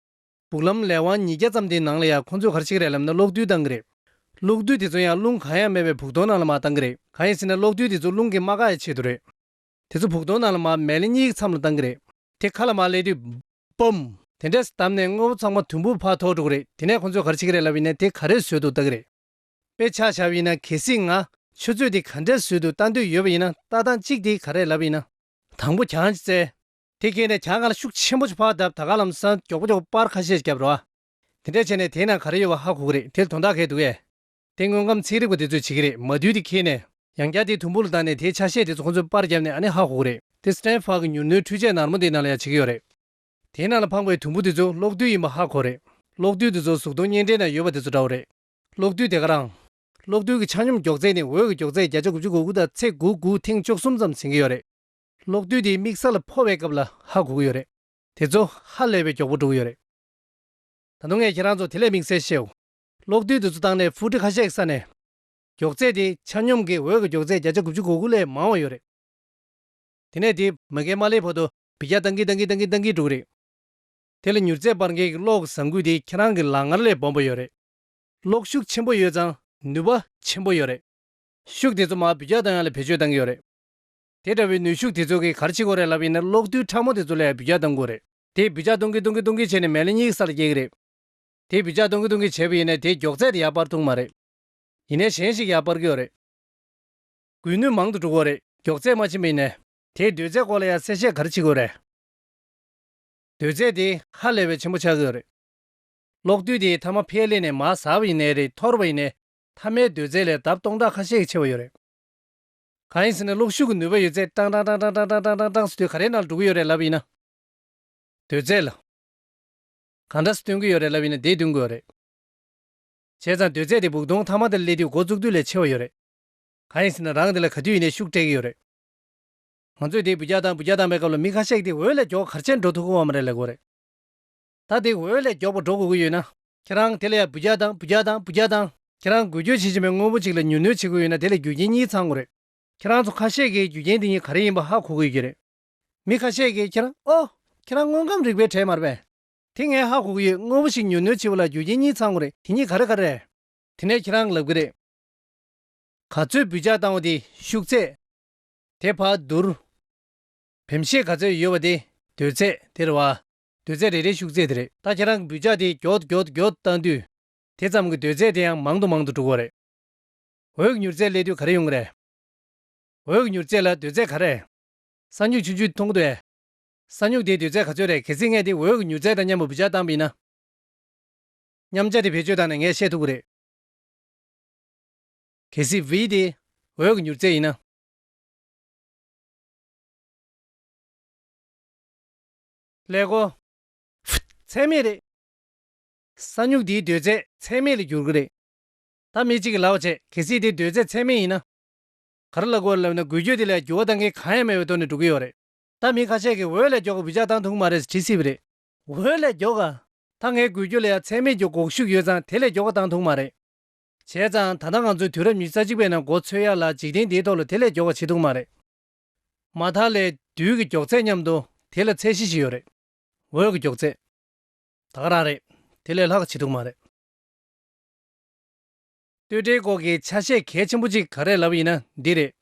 སྦུག་ལམ་ལེ་དབར་ཉིས་བརྒྱ་ཙམ་དེའི་ནང་ལ་ཡང་ཁོང་ཚོས་ག་རེ་བྱེད་ཀྱི་རེད་ལབ་ན། གློག་རྡུལ་བཏང་གི་རེད། གློག་རྡུལ་དེ་ཚོ་ཡང་རླུང་གང་ཡང་མེད་པའི་བུག་ཐོག་ནང་ལ་མར་བཏང་གི་རེད། གང་ཡིན་ཟེར་ན། གློག་རྡུལ་དེ་ཚོ་རླུང་གིས་མ་བཀག་ཡའི་ཆེད་དུ་རེད། དེ་ཚོ་བུག་ཐོག་ནང་ལ་མར་མལ་གཉིས་ཀྱི་མཚམས་ལ་བཏང་གི་རེད། དེ་ཁ་ལ་མར་སླེབས་དུས། བུམ། དེ་འདྲས་བསྡམས་ནས་དངོས་པོ་ཚང་མ་དུམ་བུར་ཕར་ཐོར་འགྲོ་གི་རེད། དེ་ནས་ཁོང་ཚོས་ག་རེ་བྱེད་ཀྱི་རེད་ལབ་ཡིན་ན། དེ་ག་རེ་བཟོས་འདུག་ལྟ་གི་རེད། དཔེ་ཆ་བཞག་པ་ཡིན་ན། གལ་སྲིད་ང་ཆུ་ཚོད་དེ་ག་འདྲས་བཟོས་འདུག་ལྟ་འདོད་ཡོད་པ་ཡིན་ན། ལྟ་སྟངས་གཅིག་དེ་ག་རེ་ལབ་ཡིན་ན། དང་པོ་གྱང་ཅིག་བཙལ། དེ་ཁྱེར་ནས་གྱང་སྒང་ལ་ཤུགས་ཆེན་པོ་ཞིག་ཕར་བརྡབ། ད་ག་ལམ་སང་མགྱོགས་པོ་མགྱོགས་པོ་པར་ཁ་ཤས་ཤིག་བརྒྱབ་རོགས། དེ་འདྲས་བྱས་ནས་དེའི་ནང་ག་རེ་ཡོད་པ་ཧ་གོ་གི་རེད། དེ་ལ་དོན་དག་ག་རེ་འདུག་གས། དེ་དངོས་ཁམས་ཚན་རིག་པ་དེ་ཚོས་བྱེད་ཀྱི་རེད། མ་རྡུལ་དེ་ཁྱེར་ནས་ཡང་བསྐྱར་དེ་དུམ་བུ་ལ་བཏང་ནས་དེའི་ཆ་ཤས་དེ་ཚོ་ཁོང་ཚོས་པར་བརྒྱབ་ནས་ཨ་ནི་ཧ་གོ་གི་རེད། དེ་Stanford གི་མྱུར་སྣོན་འཕྲུལ་ཆས་ནར་མོ་དེའི་ནང་ལ་ཡང་བྱེད་ཀྱི་ཡོད་རེད། དེའི་ནང་ལ་འཕངས་པའི་དུམ་བུ་དེ་ཚོ་གློག་རྡུལ་ཡིན་པ་ཧ་གོ་རེད། གློག་རྡུལ་དེ་ཚོ་གཟུགས་མཐོང་བརྙན་འཕྲིན་ནང་ཡོད་པ་དེ་ཚོ་འདྲ་བོ་རེད། གློག་རྡུལ་དེ་ག་རང་། གློག་རྡུལ་གྱི་ཆ་སྙོམས་མགྱོགས་ཚད་ནི་འོད་ཀྱི་མགྱོགས་ཚད་བརྒྱ་ཆ་དགུ་བཅུ་གོ་དགུ་དང་ཚེག་དགུ་དགུ་ཐེངས་བཅུ་གསུམ་ཙམ་ཟིན་གྱི་ཡོད་རེད། གློག་རྡུལ་དེ་དམིགས་ས་ལ་འཕོ་བའི་སྐབས་ལ་ཧ་གོ་གི་ཡོད་རེད། དེ་ཚོ་ཧ་ལས་པའི་མགྱོགས་པོ་འགྲོ་གི་ཡོད་རེད། ད་དུང་ངས་ཁྱེད་རང་ཚོ་དེ་ལས་དམིགས་བསལ་བཤད་འོ། གློག་རྡུལ་དེ་ཚོ་བཏང་ནས་ཧྥུ་ཊི་ཁ་ཤས་ཀྱི་ས་ནས། མགྱོགས་ཚད་དེ་ཆ་སྙོམས་ཀྱི་འོད་ཀྱི་མགྱོགས་ཚད་བརྒྱ་ཆ་དགུ་བཅུ་གོ་དགུ་ལས་མང་བ་ཡོད་རེད། དེ་ནས་དེ་མ་རྒན་མ་སླེབས་བར་དུ་འབུད་རྒྱག་བཏང་གིན་བཏང་གིན་བཏང་གིན་བཏང་གིན་འགྲོ་གི་རེད། དེ་ལ་མྱུར་ཚད་སྤར་མཁན་གྱི་གློག་གི་ཟངས་སྐུད་དེ་ཁྱེད་རང་གི་ལག་ངར་ལས་སྦོམ་པོ་ཡོད་རེད། གློག་ཤུགས་ཆེན་པོ་ཡོད་ཙང་ནུས་པ་ཆེན་པོ་ཡོད་རེད། ཤུགས་དེ་ཚོ་མར་འབུད་རྒྱག་བཏང་ཡག་ལ་བེད་སྤྱོད་བཏང་གི་ཡོད་རེད། དེ་འདྲ་བའི་ནུས་ཤུགས་དེ་ཚོ་གིས་ག་རེ་བྱེད་དགོས་རེད་ལབ་ཡིན་ན། གློག་རྡུལ་ཕྲ་མོ་དེ་ཚོ་ལ་འབུད་རྒྱག་གཏོང་དགོས་རེད། དེ་འབུད་རྒྱག་གཏོང་གིན་གཏོང་གིན་གཏོང་གིན་བྱས་ནས་མེ་ལེ་གཉིས་ཀྱི་ས་ལ་སྐྱེལ་གི་རེད། དེ་འབུད་རྒྱག་གཏོང་གིན་གཏོང་གིན་བྱས་པ་ཡིན་ན་དེའི་མགྱོགས་ཚད་དེ་ཡར་སྤར་ཐུབ་མ་རེད། ཡིན་ནའི་གཞན་ཞིག་ཡར་སྤར་གི་ཡོད་རེད། སྒུལ་ནུས་མང་དུ་འགྲོ་གི་ཡོད་རེད། མགྱོགས་ཚད་མ་ཕྱིན་པ་ཡིན་ནའི། དེའི་སྡོད་ཚད་སྐོར་ལ་ཡང་གསལ་བཤད་ག་རེ་བྱེད་དགོས་རེད། སྡོད་ཚད་དེ་ཧ་ལས་པའི་ཆེན་པོ་ཆགས་ཀྱི་ཡོད་རེད། གློག་རྡུལ་དེ་མཐའ་མ་ཕར་སླེབས་ནས་མར་ཟགས་པ་ཡིན་ནའི་རེད། འཐོར་བ་ཡིན་ནའི། མཐའ་མའི་སྡོད་ཚད་ལས་ལྡབ་སྟོང་ཕྲག་ཁ་ཤས་ཀྱིས་ཆེ་བ་ཡོད་རེད། གང་ཡིན་ཟེར་ན་གློག་ཤུགས་ཀྱི་ནུས་པ་ཡོད་ཚད་ཀྲང་ཀྲང་ཀྲང་ཟེར་དུས་ག་རེའི་ནང་ལ་འགྲོ་གི་ཡོད་རེད་ལབ་ཡིན་ན། སྡོད་ཚད་ལ། གང་འདྲ་སེ་སྟོན་གྱི་ཡོད་རེད་ལབ་ཡིན་ན་དེ་སྟོན་གྱི་ཡོད་རེད། བྱས་ཙང་སྡོད་ཚད་དེ་སྦུག་དོང་མཐའ་མ་དེར་སླེབས་དུས་འགོ་བཙུགས་དུས་ལས་ཆེ་བ་ཡོད་རེད། གང་ཡིན་ཟེར་ན་རང་དེ་ལ་ག་དུས་ཡིན་ནའི་ཤུགས་སྤྲད་ཀྱི་ཡོད་རེད། ང་ཚོས་དེ་འབུད་རྒྱག་བཏང་འབུད་རྒྱག་བཏང་པའི་སྐབས་ལ་མི་ཁ་ཤས་ཀྱིས་དེ་འོད་ལས་མགྱོགས་ག་རེ་བྱས་འགྲོ་ཐུབ་ཀྱི་ཡོད་མ་རེད་ལབ་ཀྱི་ཡོད་རེད། ད་དེ་འོད་ལས་མགྱོགས་པ་འགྲོ་དགོས་ཀྱི་ཡོད་ན། ཁྱེད་རང་དེ་ལ་ཡང་འབུད་རྒྱག་བཏང་འབུད་རྒྱག་བཏང་འབུད་རྒྱག་བཏང་། ཁྱེད་རང་འགུལ་སྐྱོད་བྱེད་བཞིན་པའི་དངོས་པོ་གཅིག་ལ་མྱུར་སྣོན་བྱེད་དགོས་ཡོད་ན་དེ་ལ་རྒྱུ་རྐྱེན་གཉིས་ཚང་དགོས་རེད། ཁྱེད་རང་ཚོ་ཁ་ཤས་ཀྱིས་རྒྱུ་རྐྱེན་དེ་གཉིས་ག་རེ་ཡིན་པ་ཧ་གོ་གི་ཡོད་ཀྱི་རེད། མི་ཁ་ཤས་ཀྱིས་ཁྱེད་རང་ཨོ། ཁྱེད་རང་དངོས་ཁམས་རིག་པའི་གྲས་མ་རེད་པས། དེ་ངས་ཧ་གོ་གི་ཡོད། དངོས་པོ་ཞིག་མྱུར་སྣོན་བྱེད་པ་ལ་རྒྱུ་རྐྱེན་གཉིས་ཚང་དགོས་རེད། དེ་གཉིས་ག་རེ་ག་རེ་རེད། དེ་ནས་ཁྱེད་རང་ལབ་ཀྱི་རེད། ག་ཚོད་འབུད་རྒྱག་བཏང་བ་དེ་ཤུགས་ཚད། དེ་ཕར་བསྡུར། བེམ་ཤེད་ག་ཚོད་ཡོད་པ་དེ་སྡོད་ཚད་དེ་རེད་བ། སྡོད་ཚད་རེ་རེའི་ཤུགས་ཚད་དེ་རེད། ད་ཁྱེད་རང་འབུད་རྒྱག་དེ་མགྱོགས་མགྱོགས་མགྱོགས་བཏང་དུས། དེ་ཙམ་གྱི་སྡོད་ཚད་དེ་ཡང་མང་དུ་མང་དུ་འགྲོ་གི་རེད། འོད་ཀྱི་མྱུར་ཚད་སླེབས་དུས་ག་རེ་ཡོང་གི་རེད། འོད་ཀྱི་མྱུར་ཚད་ལ་སྡོད་ཚད་ག་རེ། ས་སྨྱུག་ཆུང་ཆུང་མཐོང་གི་འདུག་ཨེ། ས་སྨྱུག་དེའི་སྡོད་ཚད་ག་ཚོད་རེད། གལ་སྲིད་ངས་དེ་འོད་ཀྱི་མྱུར་ཚད་དང་མཉམ་པོ་འབུད་རྒྱག་བཏང་པ་ཡིན་ན། མཉམ་བྱ་དེ་བེད་སྤྱོད་བཏང་ནས་ངས་བཤད་ཐུབ་ཀྱི་རེད། གལ་སྲིད་བི་དེ་འོད་ཀྱི་མྱུར་ཚད་ཡིན་ན། ཀླད་ཀོར། ཚད་མེད་རེད། ས་སྨྱུག་འདིའི་སྡོད་ཚད་ཚད་མེད་ལ་འགྱུར་གྱི་རེད། ད་མི་གཅིག་གིས་ལབ་པ་བྱས། གལ་སྲིད་དེ་སྡོད་ཚད་ཚད་མེད་ཡིན་ན། ག་རེ་ལབ་དགོས་ལབ་ན། འགུལ་སྐྱོད་དེ་ལ་འགྱུར་བ་གཏང་མཁན་གང་ཡང་མེད་པའི་ཐོག་ནས་འགྲོ་གི་ཡོད་རེད། ད་མི་ཁ་ཤས་ཀྱིས་འོད་ལས་མགྱོགས་པ་འབུད་རྒྱག་བཏང་ཐུབ་ཀྱི་མ་རེད་ཟེར་དྲིས་སྲིད་པ་རེད། འོད་ལས་མགྱོགས་ག་ད་ངའི་འགུལ་སྐྱོད་ལ་ཡང་ཚད་མེད་ཀྱི་འགུག་ཤུགས་ཡོད་ཙང་དེ་ལས་མགྱོགས་པ་བཏང་ཐུབ་ཀྱི་མ་རེད། བྱས་ཙང་ད་ལྟ་ང་ཚོས་དུས་རབས་ཉི་ཤུ་རྩ་གཅིག་པའི་ནང་འགོ་ཚུགས་ཡག་ལ་འཇིག་རྟེན་འདིའི་ཐོག་ལ་དེ་ལས་མགྱོགས་པ་བྱེད་ཐུབ་ཀྱི་མ་རེད། མ་མཐའ་ལས་རྡུལ་གྱི་མགྱོགས་ཚད་མཉམ་དུ་དེ་ལ་ཚད་གཞི་ཞིག་ཡོད་རེད། འོད་ཀྱི་མགྱོགས་ཚད། ད་ག་རང་རེད། དེ་ལས་ལྷག་བྱེད་ཐུབ་མ་རེད། སྟོད་སྒྲའི་སྐོར་གྱི་ཆ་ཤས་གལ་ཆེན་པོ་གཅིག་ག་རེ་ལབ་ཡིན་ན་འདི་རེད།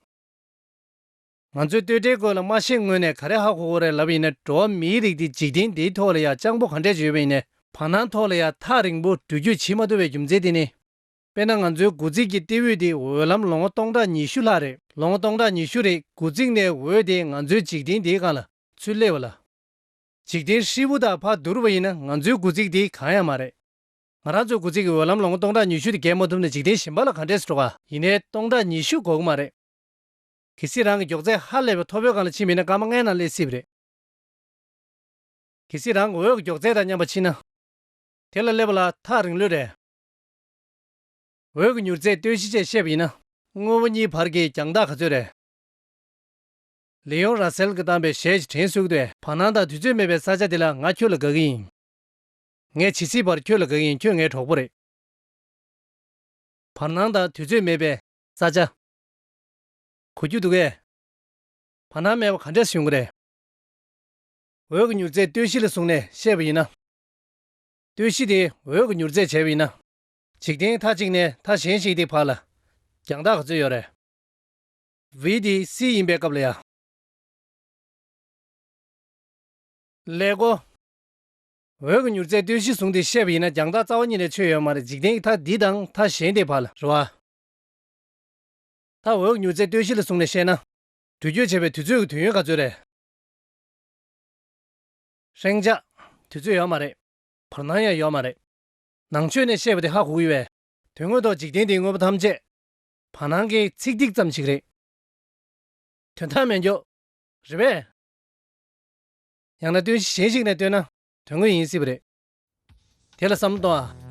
ང་ཚོས་སྟོད་སྒྲའི་སྐོར་ལ་མ་ཤེས་སྔོན་ནས་ག་རེ་ཧ་གོ་དགོས་རེད་ལབ་ཡིན་ན། འགྲོ་བ་མིའི་རིགས་འདི་འཇིག་རྟེན་འདིའི་ཐོག་ལ་ཡང་སྤྱང་པོ་ག་འདྲས་ཅིག་ཡོད་པ་ཡིན་ནའི། བར་སྣང་ཐོག་ལ་ཡང་ཐག་རིང་པོ་འགྲུལ་སྐྱོད་བྱེད་མ་ཐུབ་པའི་རྒྱུ་མཚན་དེ་ནི། དཔེར་ན་ང་ཚོའི་དགུ་ཚིགས་ཀྱི་ལྟེ་འོད་དེ་འོད་ལམ་ལོ་ངོ་སྟོང་ཕྲག་ཉི་ཤུ་ལྷག་རེད། ལོ་ངོ་སྟོང་ཕྲག་ཉི་ཤུ་རེད། དགུ་ཚིགས་ནས་འོད་དེ་ང་ཚོའི་འཇིག་རྟེན་འདིའི་སྒང་ལ་ཚུར་སླེབས་པ་ལ། འཇིག་རྟེན་ཧྲིལ་པོ་དང་ཕར་བསྡུར་བ་ཡིན་ན་ང་ཚོའི་དགུ་ཚིགས་འདི་གང་ཡང་མ་རེད། ང་རང་ཚོའི་དགུ་ཚིགས་ཀྱི་འོད་ལམ་ལོ་ངོ་སྟོང་ཕྲག་ཉི་ཤུ་དེ་བརྒལ་མ་ཐུབ་ན་འཇིག་རྟེན་གཞན་པ་ལ་ག་འདྲས་སེ་འགྲོ་ག་ཡིན་ནའི་སྟོང་ཕྲག་ཉི་ཤུ་འགོར་གི་མ་རེད། གལ་སྲིད་རང་གི་མགྱོགས་ཚད་ཧ་ལས་པའི་མཐོ་པོའི་སྒང་ལ་ཕྱིན་པ་ཡིན་ན་སྐར་མ་ལྔའི་ནང་སླེབས་སྲིད་པ་རེད། གལ་སྲིད་རང་གི་འོད་ཀྱི་མགྱོགས་ཚད་དང་མཉམ་པ་ཕྱིན་ན། དེ་ལ་སླེབས་པ་ལ་ཐག་རིང་ལོས་རེད། འོད་ཀྱི་མྱུར་ཚད་ལྟོས་གཞི་བཅས་བཤད་པ་ཡིན་ན། དངོས་པོ་གཉིས་བར་གྱི་རྒྱང་ཐག་ག་ཚོད་རེད། ལི་ཡོང་ར་སེལ་གྱིས་བཏང་པའི་གཞས་ཤིག་དྲན་གསོ་གི་འདུག་བར་སྣང་དང་དུས་ཚོད་མེད་པའི་ས་ཆ་འདི་ལ་ང་ཁྱོད་ལ་དགའ་གི་ཡིན། ངས་ཇི་སྲིད་བར་ཁྱོད་ལ་དགའ་གི་ཡིན། ཁྱོད་ངའི་གྲོགས་པོ་རེད། བར་སྣང་དང་དུས་ཚོད་མེད་པའི་ས་ཆ། གོ་རྒྱུ་འདུག་གས། བར་སྣང་མེད་པ་ག་འདྲས་སེ་ཡོང་གི་རེད། འོད་ཀྱི་མྱུར་ཚད་ལྟོས་གཞི་ལ་བཟུང་ནས་བཤད་པ་ཡིན་ན། ལྟོས་གཞི་དེ་འོད་ཀྱི་མྱུར་ཚད་བྱས་པ་ཡིན་ན། འཇིག་རྟེན་མཐའ་གཅིག་ནས་མཐའ་གཞན་ཞིག་དེ་བར་ལ་རྒྱང་ཐག་ག་ཚོད་ཡོད་རེད། བི་དེ་སི་ཡིན་པའི་སྐབས་ལ་ཡ། ཀླད་ཀོར། འོད་ཀྱི་མྱུར་ཚད་ལྟོས་གཞི་བཟུང་སྟེ་བཤད་པ་ཡིན་ན་རྒྱང་ཐག་རྩ་བ་ཉིད་ནས་ཆོད་ཡོད་མ་རེད། འཇིག་རྟེན་གྱི་མཐའ་འདི་དང་མཐའ་གཞན་དེ་བར་ལ་རེད་བ། ད་འོད་ཀྱི་མྱུར་ཚད་ལྟོས་གཞི་ལ་བཟུང་ནས་བཤད་ན། འགྲུལ་སྐྱོད་བྱས་པའི་དུས་ཚོད་ཀྱི་དུས་ཡུན་ག་ཚོད་རེད། ཧྲེང་ཅག་དུས་ཚོད་ཡོད་མ་རེད། བར་སྣང་ཡང་ཡོད་མ་རེད། ནང་ཆོས་ནས་བཤད་པ་དེ་ཧ་གོ་གི་ཡོད་པས། དོན་དངོས་ཐོག་འཇིག་རྟེན་འདིའི་དངོས་པོ་ཐམས་ཅད་བར་སྣང་གི་ཚིག་ཐིག་ཙམ་ཞིག་རེད། དོན་དག་མེད་མགྱོགས། རེད་པས། ཡང་ན་སྟོན་གཞི་གཞན་ཞིག་ནས་བཏོན་ན་དོན་དངོས་ཡིན་སྲིད་པ་རེད། དེ་ལ་བསམ་བློ་གཏོང་ཨ།